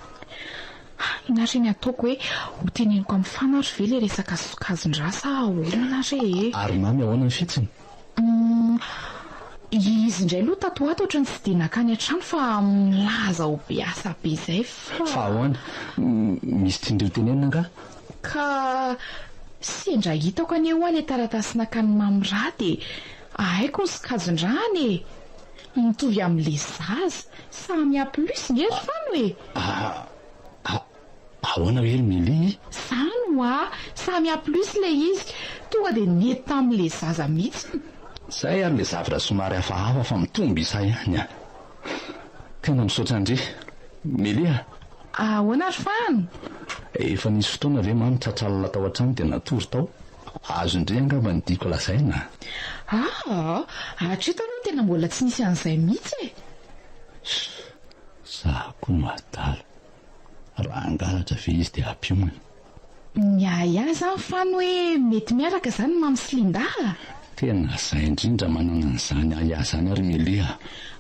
Inona re ny ataoko hoe ho teneniko amin'i Fana ary ve ilay resaka sokajin-drà sa ahoana re e? Ary Mamy ahoana ny fihetsiny? Humm, izy indray aloha tato ho ato ohatran'ny tsy dia nankany an-trano fa milaza ho be asa be izay fa. Fa ahoana? Misy tian-dry ho tenenina angaha? Ka sendra hitako anie ho'a ilay taratasy nakan'i Mamy rà dia haiko ny sokajin-dràny e! Mitovy amin'ilay zaza, samy A plus nge ry Fano e! A, a, ahoana hoe ry Milly? Zany hoa, samy A plus ilay izy, tonga dia nety tamin'ilay zaza mihitsy. Zay ary ilay zavatra somary hafahafa fa mitombo isa ihany a! Tena misaotra an-dry Milly a! Ahoana ry Fano? Efa nisy fotoana ve mamy tratra alina tao an-trano dia natory tao? Azon-dry angamba ny tiako lazaina? Aa! Hatreto aloha tena mbola tsy nisy an'izay mihitsy e! Za koa no adala. Raha hangalatra ve izy dia hampiomana? Ny ahy zany fan hoe mety miaraka zany Mamy sy Linda a! Tena zay indrindra manana an'izany ahiahy zany ary Milly a!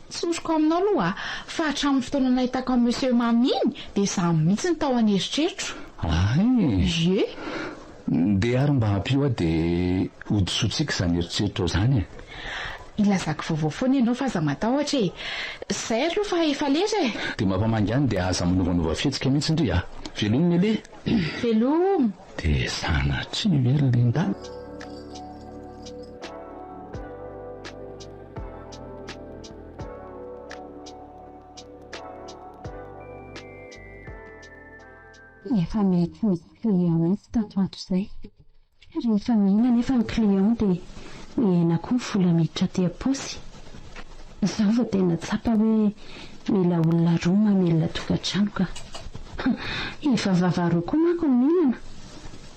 Tsoriko aminao aloha fa hatramin'ny fotoana nahitako an'i Monsieur Mamy iny dia izaho mihitsy no tao an'eritreritro. Hay! Ie. Ndeha ary mba ampio aho dia hodisoantsika izany eritreritrao izany e! Ilazako vaovao foana ianao fa aza matahotra e! Izay aloha fa efa lera e! Dia mampamangy any dia aza manovanova fihetsika mihitsy ndry a! Veloma Elie! Veloma! Dia sanatria ve ry Linda? Efa mety misy client mihitsy tato ato izay. Rehefa mihena anefa ny client dia mihena koa ny vola miditra aty am-paosy. Izao vao tena tsapa hoe mila olona roa mamelona tokantrano ka. Efa vava roa koa manko ny mihinana.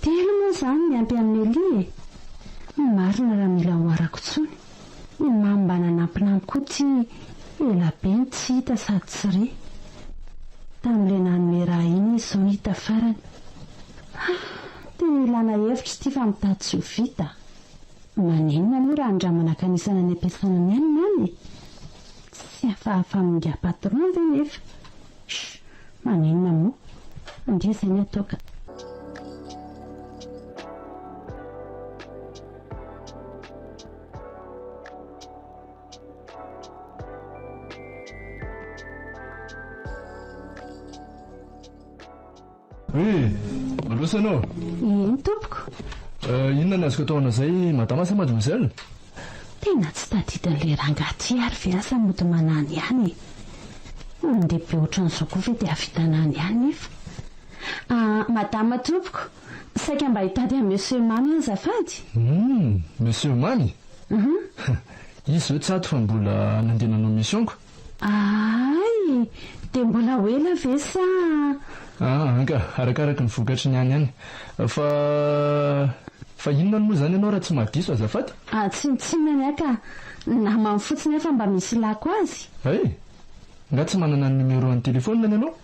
Telo moa izany miampy an'i Melia e! Marina raha mila oharako intsony. Ny mamy mba nanampinampy koa ity ela be no tsy hita sady tsy re. Tamin'ilay nanome rà iny izy izao no hita farany. Ah! Tena ilana hevitra ity fa mitady tsy ho vita. Maninona moa raha andramana kanisana any am-piasana ny any Mamy e? Tsy hafahafa amin'ingahy patron ve nefa? Chut! Maninona moa? Andeha izay ny atao ka. Oui, malosa ianao? Eny tompoko. Inona ny azoko atao anao izay madama sa mademoiselle? Tena tsy tadidin'ilay rangahy ity ary ve asa mody manany ihany e? Olon-dehibe ohatran'izao koa ve dia hahavita anany ihany nefa? Ah, madama tompoko, saika mba hitady an'i Monsieur Mamy aho azafady? Humm, Monsieur Mamy? Hum. Izy izao tsy ato fa mbola nandeha nanao mission-ko. Hay! Dia mbola ho ela ve sa? Ah, anka, arakaraky ny vokatry ny any ihany. Fa, fa inona moa izany ianao raha tsy mahadiso azafady? Ah, tsinontsinona ny ahy ka. Namany fotsiny aho fa mba misy ilako azy. Hay! Nga tsy manana ny numéro an'ny téléphone-ny ianao?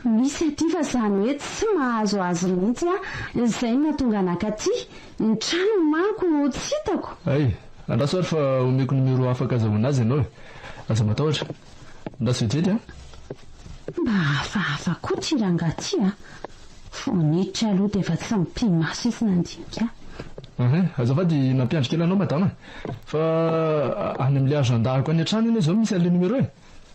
Misy aty fa izany hoe tsy mahazo azy mihitsy aho, izay no nahatonga anakaty. Ny tranony manko tsy hitako. Hay! Andraso ary fa omeko numéro afaka azahoana azy ianao e! Aza matahotra. Andraso vetivety an! Mba hafahafa koa ity rangahy ity a! Vao niditra aloha dia efa tsy mipi-maso izy nandinika ahy. Ehe, azafady nampiandry kely anao madama fa any amin'ilay agenda-ko any an-trano anie izao misy an'ilay numéro e!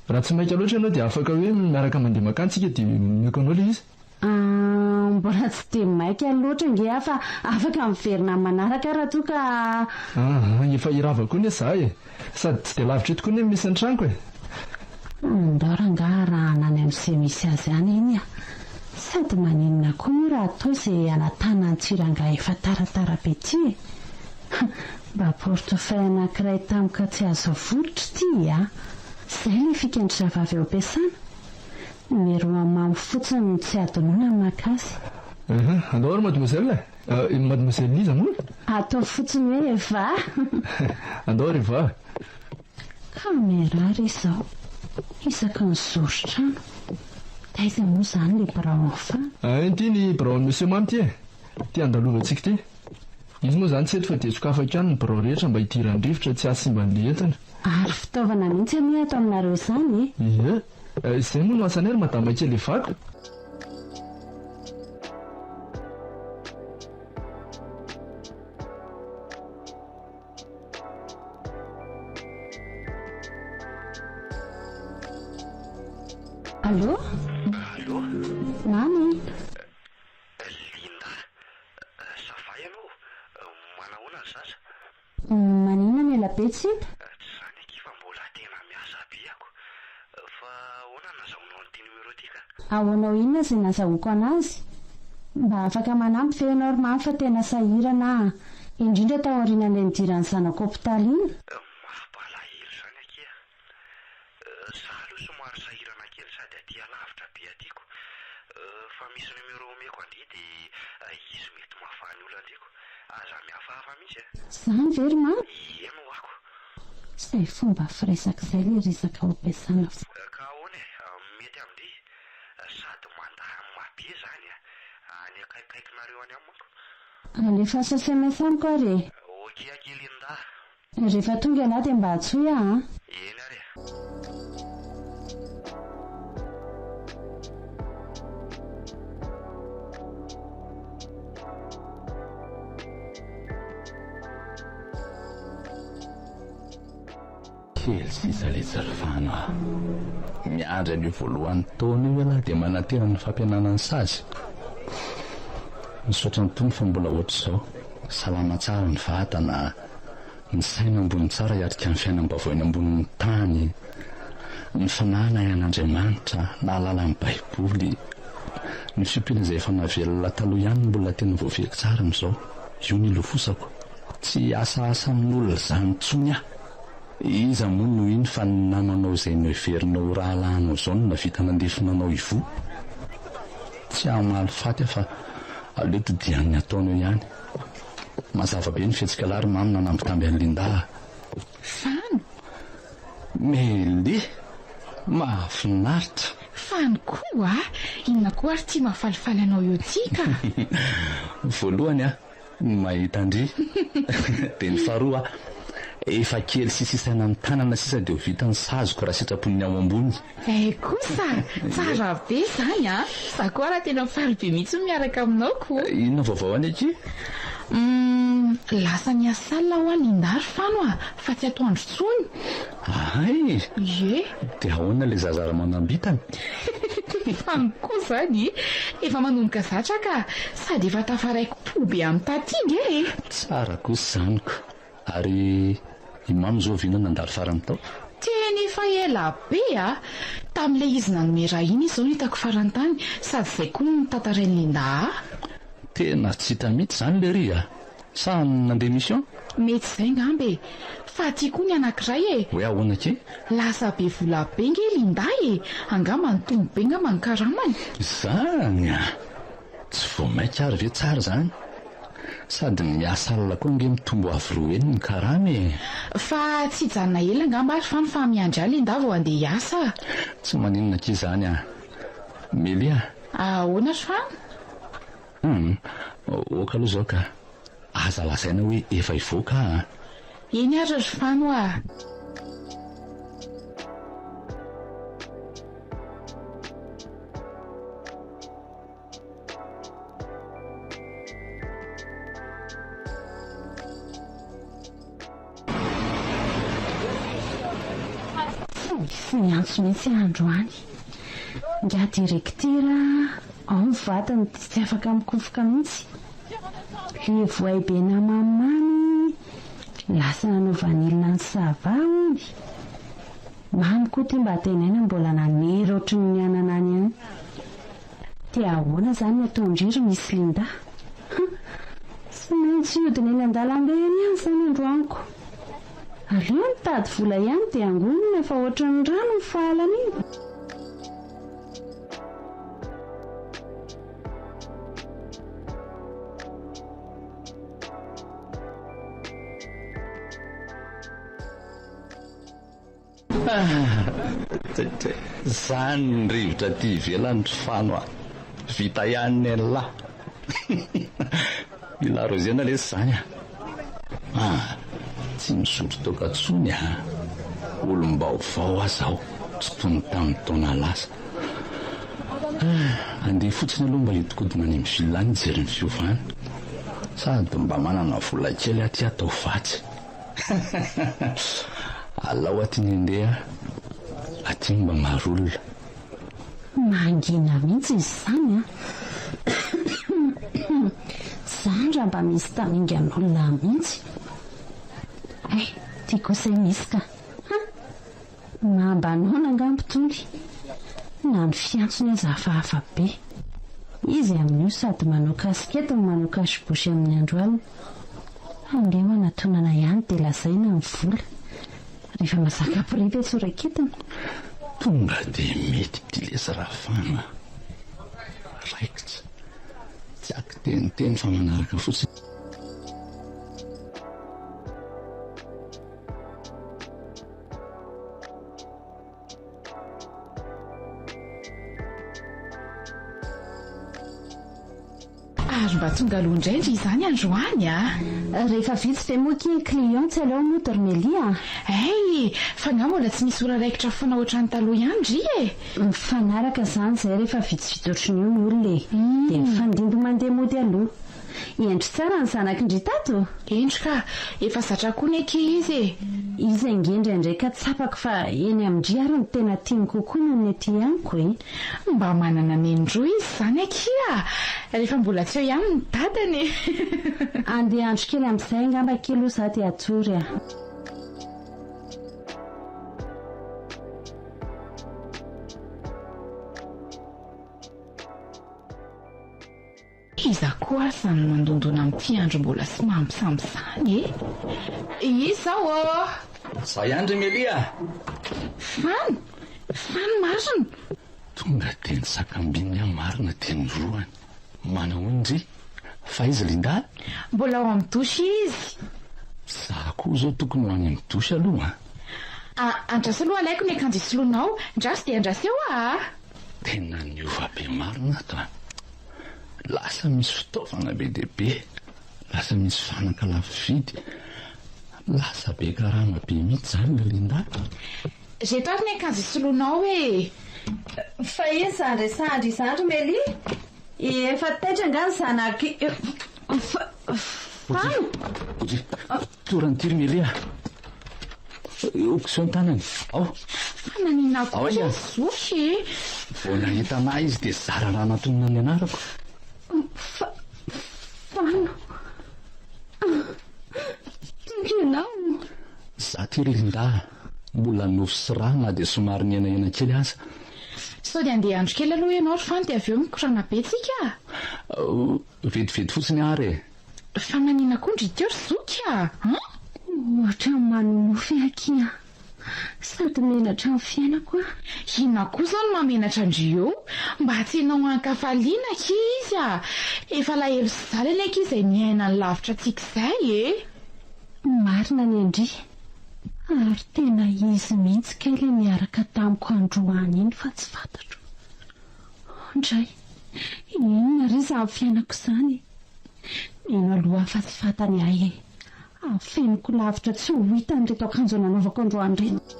Raha tsy maika loatra ianao dia afaka hoe miaraka mandeha mankany tsika dia omeko anao ilay izy. Ahh, mbola tsy dia maika loatra ange aho fa afaka miverina amin'ny manaraka raha toa ka. Ahh, efa hirava koa anie za e! Sady tsy dia lavitra eto koa anie no misy ny tranoko e! Andao rangaha arahana any amin'izay misy azy any iny a! Sady maninona koa moa raha atao izay hanatana an'ity rangahy efa taratara be ity e! Mba portefeuille anankiray tampoka tsy azo avolitra ity a! Izay ilay fikan-dry zavavy ao am-piasana. Numéro hamamo fotsiny no tsy hadinoina ny maka azy. Ehe, andao ary mademoiselle e! Mademoiselle iza moa? Ataovy fotsiny hoe Eva. Andao ary Eva. Caméra re izao, isaky ny zoron-trano. Taiza moa izany ilay birao ahafahana? Ein, ity ny biraon'i Monsieur Mamy ity e! Ity andalovantsika ity. Izy moa izany tsy eto fa dia sokafako ihany ny birao rehetra mba hidiran'ny rivotra tsy hahasimba an'ilay entana. Ary fitaovana mihitsy anie ato aminareo izany e! Ie. Izay moa no asanay ry madama kely Evako. Allô? Allô? Mamy? Linda, ça va ianao? Manahoana ny zaza? Maninona no ela be tsy hita? Tsy izany akia fa mbola tena miasa be ako. Fa ahoana no nazahoanao an'ity numéro ity ka? Ahoanao inona izay nazahoako anazy? Mba afaka manampy ve ianao ry mamy fa tena sahirana aho, indrindra tao aorianan'ilay nidiran'ny zanako hopitaly iny? Mampalahelo izany akia. Za aloha somary sahirana kely sady aty alavitra be aty ko. Fa misy numéro omeko an-dry dia izy mety mahafaha ny olan-dry ko. Aza mihafahafa mihitsy a. Zany ve ry mama? Eny ho ako. Zay fomba firesaka izay le resaka ao am-piasana fa. Ka ahoana e? Mety amin-dry? Sady mandany mabe zany a! Any akaikikaikinareo any aminy manko. Alefaso sms amiko ary e! Ok akia Linda. Rehefa tonga ialahy dia mba antsoy aho an! Eny ary e! Kely sisa letsy ry Fano a! Miandry an'io voalohan'ny taona io ialahy dia manantena ny fampihenana ny sazy. Misaotra ny Tompo fa mbola ohatr'izao. Salama tsara ny vatana, ny saina ambony tsara hiatrika ny fiainam-baovao eny ambonin'ny tany, ny fanahy nahay an'Andriamanitra, nahalala ny Baiboly. Ny fiompiana izay efa navelona taloha ihany no mbola tena voafehiko tsara amin'izao. Io no ilofosako. Tsy hiasaasa amin'olona izany intsony aho. Iza moa no hino fa ny namanao izay noheverinao ho rahalahinao izao no nahavita nandefona anao hivoha? Tsy hamaly faty aho fa aleo todian'ny ataony eo ihany. Mazava be ny fihetsik'alahy ry Mamy nanambitamby an'i Linda a! Fano! Mélie! Mahafinaritra! Fano koa a! Inona koa ary ity mahafalifaly anao eo ity ka? Voalohany a! Ny mahita an-dry. Dia ny faharoa, efa kely sy sisaina amin'ny tanana sisa dia ho vita ny saziko raha sitrapon'ny ao ambony. Eh kosa! Tsara be izany an! Za koa ara tena faly be mihitsy miaraka aminao ko! Inona vaovao any akia? Humm, lasa niasa alina hoa Linda ry Fano a! Fa tsy atoandro intsony! Hay! Ie! Dia ahoana ilay zaza ramanambitana? Fano koa izany efa manomboka zatra ka! Sady efa tafaraiko-po be amin'i Taty nge e! Tsara kosa izany ko! Ary i Mamy izao oviana nandalo farany tao? Tena efa ela be a! Tamin'ilay izy nanome ra iny izy izao no hitako farany tany, sady izay koa no notantarain'i Linda ahy. Tena tsy hita mihitsy izany lery a! Sa nandeha mission? Mety izay ngamba e! Fa aty koa ny anankiray e! Hoe ahoana akia? Lasa be vola be nge Linda e! Angamba nitombo be ngamba ny karamany. Izany a! Tsy vao mainka ary ve tsara izany? Sady ny miasa alina koa ange mitombo avo roa heny ny karama e! Fa tsy hijanona ela angamba ary Fano fa miandry ahy Linda vao handeha hiasa a! Tsy maninona akia izany a! Melia a! Ahoana ry Fano? Hum, ok aloha izao ka. Aza lazaina hoe efa hivoaka aho an. Eny ary ry Fano a! Tsy nisy niantso mihitsy aho androany. Ingahy direktera ao ny vadiny dia tsy afaka mikofoka mihitsy. Le voay be namany mamy lasa nanao vanille any Sava hono. Mamy koa ity mba antenaina mbola nanery ohatry ny anana any ihany. Dia ahoana izany ny ataon-dry ry Miss Linda? Hum! Tsy maintsy hiodina eny an-dalambe eny ihany izany androany ko! Aleo mitady vola ihany dia angonina fa ohatran'ny rano ny fahalana iny! Zany ny rivotra aty ivelany ry Fano a! Vita ihany nenlah! Mila arrosena lesy zany a! Ah! Tsy misotro toaka tsony a! Olom-baovao aho zao, tsy toy ny tamin'ny taona lasa. Ah! Andeha fotsiny aloha mba hiodikodina any amin'ny villa any hijery ny fiovana. Sady mba manana vola kely aho ty atao vatsy. Alao aty ny andeha aty mba maro olona. Mangina mihitsy izy izany an! Zany raha mba misy tamingan'olona mihitsy. Hay, ty kosa misy ka. Ha! Mamba noana angamba itony. Na ny fiantsony aza hafahafa be. Izy amin'io sady manao kasikety no manao cache-bouche amin'ny andro alina. Aleo anatonana ihany dia lazaina ny vola. Rehefa mazaka prix ve tsy ho raiketina? Tonga dia mety ity lesy Rafana. Raikitra. Tsy akiteniteny fa manaraka fotsiny. Ary mba tonga aloha indray ndry izany androany a! Rehefa vitsy ve moa akia ny client tsy aleo mody ry Melia a! Hay! Fa nga mbola tsy misy ora raikitra foana ohatran'ny taloha ihany ndry e! Mifanaraka izany izay rehefa vitsivitsy ohatran'io ny olona e! Dia mifandimby mandeha mody aloha. Hendry tsara ny zanak'i ndry tato. Hendry ka! Efa zatra koa ny akia izy e! Izy ange indraindray ka tsapako fa eny amin-dry ary no tena tiany kokoa noho ny aty amiko e! Mba manana nenindroa izy izany akia a! Rehefa mbola tsy eo ihany ny dadany e! Andeha handro kely amin'izay angamba akia aloha za dia hatory a! Iza koa ary izany mandondona amin'ity andro mbola somambisamby izany e? Iza ô? Za ihany ry Melia a! Fano! Fano marina! Tonga dia nisakambininy aho marina dia norohany. Manahoana ndry? Fa iza Linda? Mbola ao amin'ny douche izy. Za koa izao tokony ho any amin'ny douche aloha an! Andraso aloha alaiko ny akanjo hisoloanao. Ndraso dia andraso eo aa! Tena niova be marina ato an! Lasa misy fitaovana be dia be, lasa misy fanaka lafo vidy, lasa be karama be mihitsy izany ry Linda. Reto ary ny akanjo hisoloanao e! Fa inona izany resahan-dry izany ry Melia? Efa taitra angaha ny zanak'i Fano? Oji, torany ity ry Melia a! Okiso ny tanany, ao! Fa naninona koa ry zoky e? Vao nahita anah izy dia zara raha natonina ny anarako. Fa, Fano. Tonga ianao. Za ty ry Linda a! Mbola nofo sy rà na dia somary nihenahena kely aza. Sao dia andeha handro kely aloha ianao ry Fano dia avy eo mikorana be tsika a! Vetivety fotsiny ary e! Fa maninona koa ndry teo ry zoky a! An? Ohatran'ny manonofy akia. Sady menatra ny fiainako aho. Inona koa izao no mahamenatra an-dry eo? Mba tsenao an-kafaliana akia izy a! Efa alahelo sy jaly anie akia izay niainany lavitra antsika izay e! Marina ny an-dry, ary tena izy mihitsy kay ilay niaraka tamiko androany iny fa tsy fantatro. Ndray, inona re izany fiainako izany e? Mino aloha aho fa tsy fantany ahy e! Afeniko lavitra tsy ho hitany ireto akanjo nanaovako androany ireto.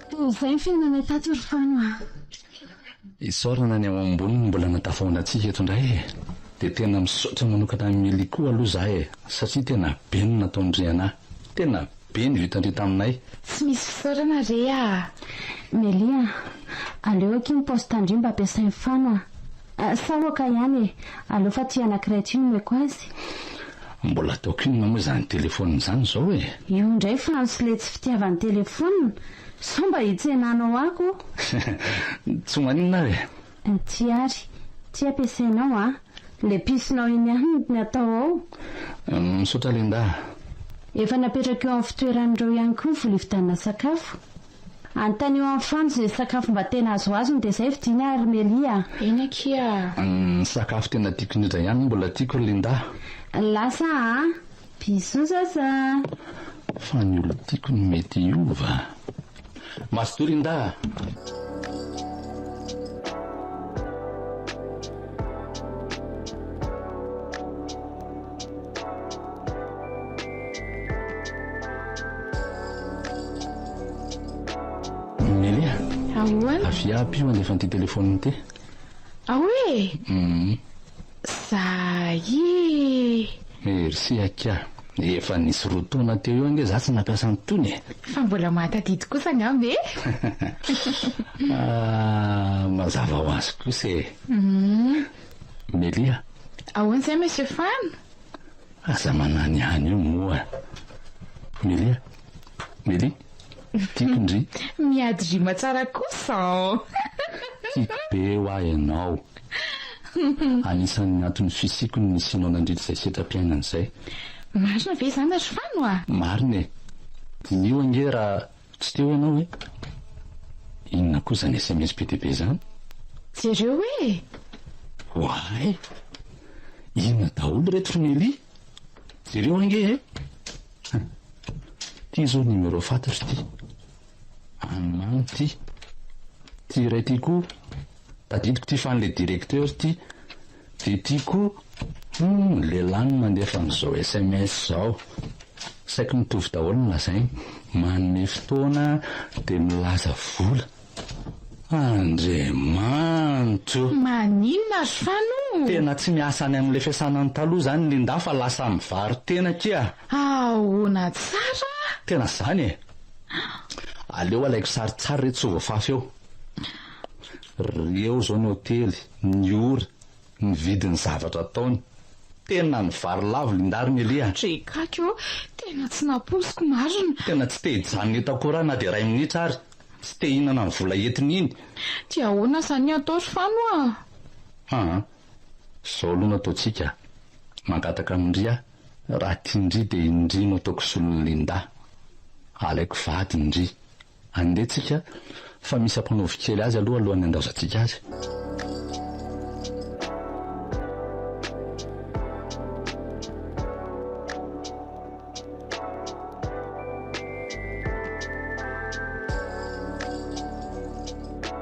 Toy izay ny fiainanay tato ry Fano a! Isaorana ny ao ambony mbola natafahoana antsika eto indray e! Dia tena misaotra manokana an'i Milly koa aloha za e! Satria tena be ny nataon-dry anah! Tena be ny vitan-dry taminay! Tsy misy fisaorana re a! Melia a! Aleo akia ny poste-ndry mba ampiasain'i Fano a! Sa oka ihany e! Aleo fa ty anankiray ty no omeko azy. Mbola ataoko inona moa izany telephone izany izao e? Io indray Fano sy le tsy fitiavany telephone, sao mba hitsenanao ahy ko! Tsy maninona ary e! Ty ary, ty ampiasainao a! Le pisinao iny ihany ny atao ao. Misaotra Linda a! Efa napetrako eo amin'ny fitoeran'ireo ihany koa ny vilia vidianana sakafo. Anontanio amin'i Fano izay sakafo mba tena azoazony dia izay vidiany ary Melia a! Eny akia a! Ny sakafo tena tiako indrindra ihany no mbola tiako ry Linda. Lasa a! Bisous zaza! Fa ny olon-tiako no mety hiova. Mazotoa Linda a! Melia, Ahoana? Avia ampio handefa an'ity telefaonina ity. Ao e! Zay e! Merci akia. Efa nisy roa taona teo eo ange za tsy nampiasa an'itony e. Fa mbola mahatadidy kosa angamba e! Ah, mazava ho azy kosa e. Melia. Ahoana izay Monsieur Fano? Aza mananihany eo moa. Melia, Melia, tiako ndry. Miady rima tsara kosa an! Tiako be hoa ianao. Anisan'ny anton'ny fisiako ny nisianao nandritra izay setram-piainana izay. Marina ve izany ry Fano a? Marina e! Diniho ange raha tsy teo ianao e! Inona koa izany sms be dia be izany? Jereo e! Oay! Inona daholo ireto ry Melia? Jereo ange e! Ity izao numéro fantatro ity. An'i Mamy ity. Ity iray ity koa, tadidiko ity fa an'ilay directeur ity. Dia ity koa, hum, lehilahy no mandefa an'izao sms izao. Saiky mitovy daholo ny lazainy, manome fotoana dia milaza vola. Andriamanitro! Maninona ry Fano? Tena tsy miasa any amin'ilay fiasana ny taloha izany Linda fa lasa mivaro-tena akia. Ahoana tsara? Tena izany e! Aleo alaiko sary tsara ireto sao voafafy eo. Reo izao ny hotely, ny ora, ny vidin'ny zavatra ataony. Tena nivarilavo Linda ry Melia a! Drekako ô! Tena tsy nampoiziko marina. Tena tsy te hijanona eto akory aho na dia iray minitra ary. Tsy te hihinana ny vola entiny iny. Dia ahoana izany ny atao ry Fano a? Aa! Izao aloha no ataontsika a! Mangataka amin-dry aho, raha tian-dry dia i ndry no ataoko solon'i Linda. Alaiko vady ndry. Andeha tsika fa misy ampanaovy kely azy aloha alohan'ny handaozantsika azy.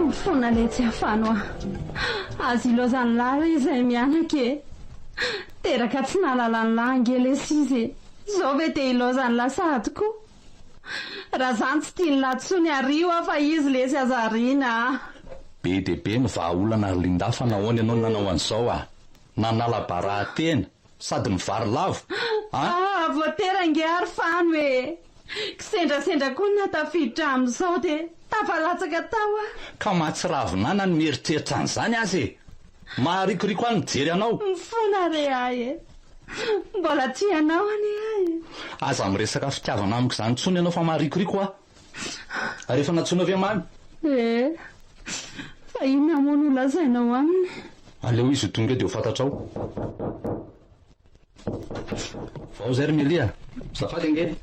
Mifona letsy Afano a! Azo ilaozan'lah re izay mianaka e! Teraka tsy nahalala an'lah ange lesy izy e! Izao ve dia ilaozan'lah sahady koa? Raha zany tsy tian'lah tsony ario aho fa izy lesy aza ariana a! Be dia be ny vahaolana ry Linda fa nahoana ianao no nanao an'izao a! Nanala baraha tena sady nivary lavo a! Ah! Voatery ange ary Fano e! Kisendrasendra koa ny nahatafiditra amin'izao dia tafalatsaka tao aho. Ka mahatsiravina ahy na ny mieritreritra an'izany aza e! Maharikoriko ahy ny mijery anao. Mifona re ahy e! Mbola tia anao anie aho e! Aza miresaka fitiavana amiko izany intsony ianao fa maharikoriko aho. Ary efa nantsoina ve Mamy? Eh! Fa inona moa no lazainao aminy? Aleo izy ho tonga eo dia ho fantatrao. Vao izay ry Melia. Azafady ange.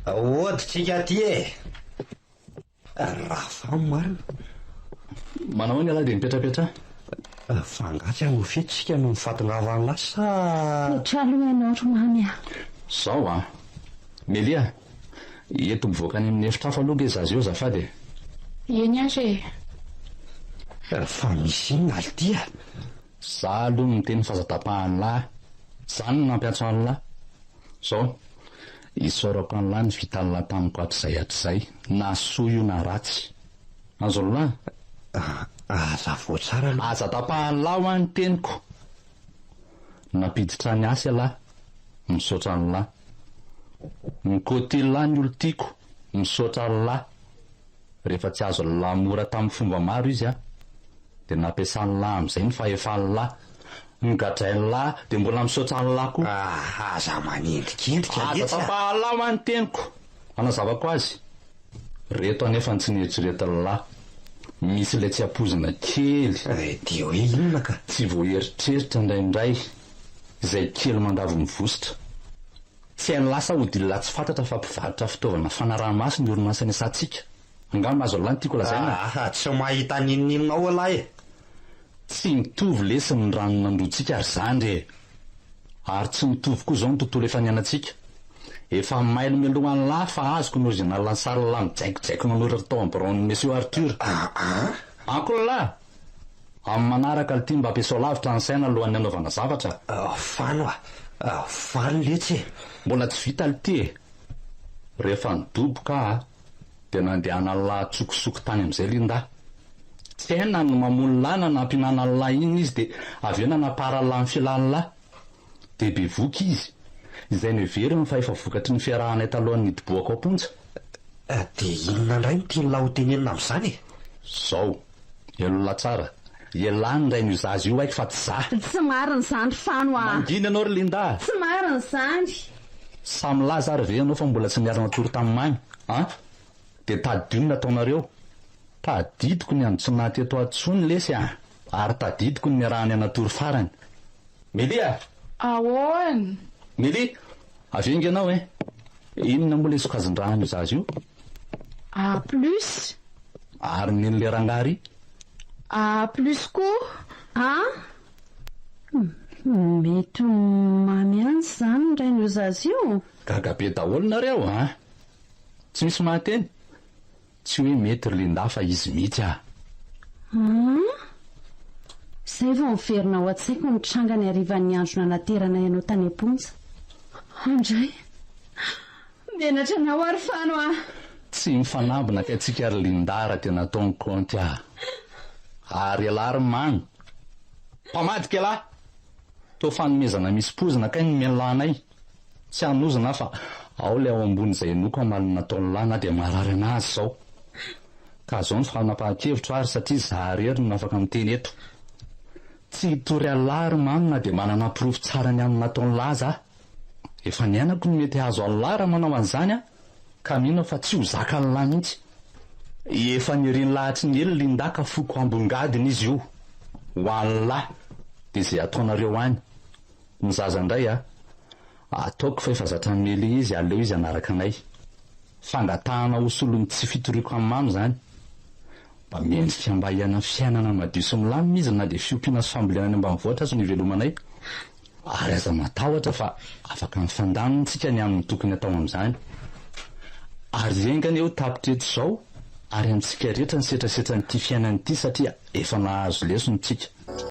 Hody tsika aty e! Raha marina. Manao ahoana ialahy dia mipetrapetraha? Fa angaha tsy hanao fety isika noho ny fahatongavan'ny lahy sa. Petraha aloha ianao ry Mamy a! Zao an! Melia, ento mivoaka any amin'ny efitra hafa aloha nge zaza io azafady e! Eny ary e! Fa misy inona ry ty a? Za aloha no miteny fa aza tapahan'lah, zany no nampiantso an'lah. Zao, isaorako an'lah ny vitan'lah tamiko hatrizay hatrizay, na soa io na ratsy. Azon'lah? Aza voatsara aloha. Aza tapahan'lah hoa ny teniko. Nampiditra ny asa ialahy, misaotra an'lah. Nikotian'lah ny olon-tiako, misaotra an'lah. Rehefa tsy azon'lah mora tamin'ny fomba maro izy an, dia nampiasan'lah amin'izay ny fahefan'lah. Nogadrain'lah dia mbola misaotra an'lah koa. Aza manendrikendrika Aza letsy a! tapahan'lah hoa ny teniko. Hanazavako azy. Reto anefa ny tsy nieritreretin'lah. Misy ilay tsy ampoizina kely. Dia hoe inona ka? Tsy voaeritreritra indraindray izay kely mandavo ny vositra. Tsy hain'lah sa odin'lah tsy fantatra fa mpivarotra fitaovana fanaraha-maso ny orinasa niasantsika. Angamba azon'lah ny tiako lazaina. Aa, tsy mahita n'inon'inona ao elah e! Tsy mitovy lesy ny rano nandroantsika ry zandry e! Ary tsy mitovy koa izao ny tontolo efa niainantsika. Efa mailo mialoha an'lah fa azoko ny original ny sarin'lah mijaikojaiko nanoratra tao amin'ny biraon'i Monsieur Arthur. Aa! Ankol'lah! Amin'ny manaraka lty mba ampiasao lavitra ny saina alohan'ny hanaovana zavatra. Fano a! Fano letsy e! Mbola tsy vita lty e! Rehefa nidoboka aho dia nandehanan'lah an-tsokosoko tany amin'izay Linda. Tsy hay na ny mamono-lah na nampihinanan'lah iny izy dia avy eo nanaparan'lah ny filan'lah. Dia bevoka izy, izay noheveriny fa efa vokatry ny fiarahanay talohan'ny nidobohako am-ponja. Dia inona indray no tian'lah ho tenenina amin'izany e? Zao, Elona tsara, ialahy ny rain'io zaza io haiko fa tsy za. Tsy marina izany ry Fano a! Mangina ianao ry Linda a! Tsy marina izany! Samy milaza ary ve ianao fa mbola tsy niara-natory tamin'i Mamy an? Dia tadidio ny nataonareo. Tadidiko ny andro tsy naha teto ahy tsony lesy a! Ary tadidiko ny niarahanay natory farany. Melia! Ahoana? Melia! Avy eo ange ianao e! Inona moa ilay sokajin-draha an'io zaza io? A plus. Ary nen'ilay rangahy ry? A plus koa. A! Mety ho mamy ihany izany ny rain'io zaza io? Gaga be daholo nareo an! Tsy misy mahateny? Tsy hoe mety ry Linda fa izy mihitsy ah! An! Izay vao miverina ao an-tsaiko ny tranga ny harivan'ny andro nanateranay anao tany am-ponja. Andray! Menatra anao ary Fano a! Tsy mifanambina kay tsika ry Linda raha tena atao ny kaonty ah! Ary ialahy ry Mamy! Mpamadika ialahy! Toa fanomezana misy pozina kay nomen'lah anay! Tsy hanozona aho fa ao ilay ao ambony izay henoiko hamaly ny nataon'lah na dia marary anah aza izao. Ka zao ny fanapahan-kevitro ary satria za irery no afaka miteny eto. Tsy hitory an'lah ry Mamy na dia manana porofo tsara ny amin'ny nataon'lah aza aho. Efa niainako ny mety hahazo an'lah raha manao an'izany aho ka mino aho fa tsy ho zakan'lah mihitsy. Efa nirin'lah hatry ny ela Linda ka foko ambongadiny izy io. Ho an'lah dia izay ataonareo any. Ny zaza indray a! Ataoko fa efa zatra mele izy aleo izy hanaraka anay. Fangatahana ho solon'ny tsy fitoriako amin'i Mamy izany. Mba mendrika mba hiaina fiainana madio sy milamina izy na dia fiompiana sy fambolena any ambanivohitra aza no ivelomanay. Ary aza matahotra fa afaka mifandamina tsika ny amin'ny tokony atao amin'izany. Ary enga anie ho tapitra eto izao ary amintsika rehetra ny setrasetran'ity fiainana ity satria efa nahazo lesona tsika.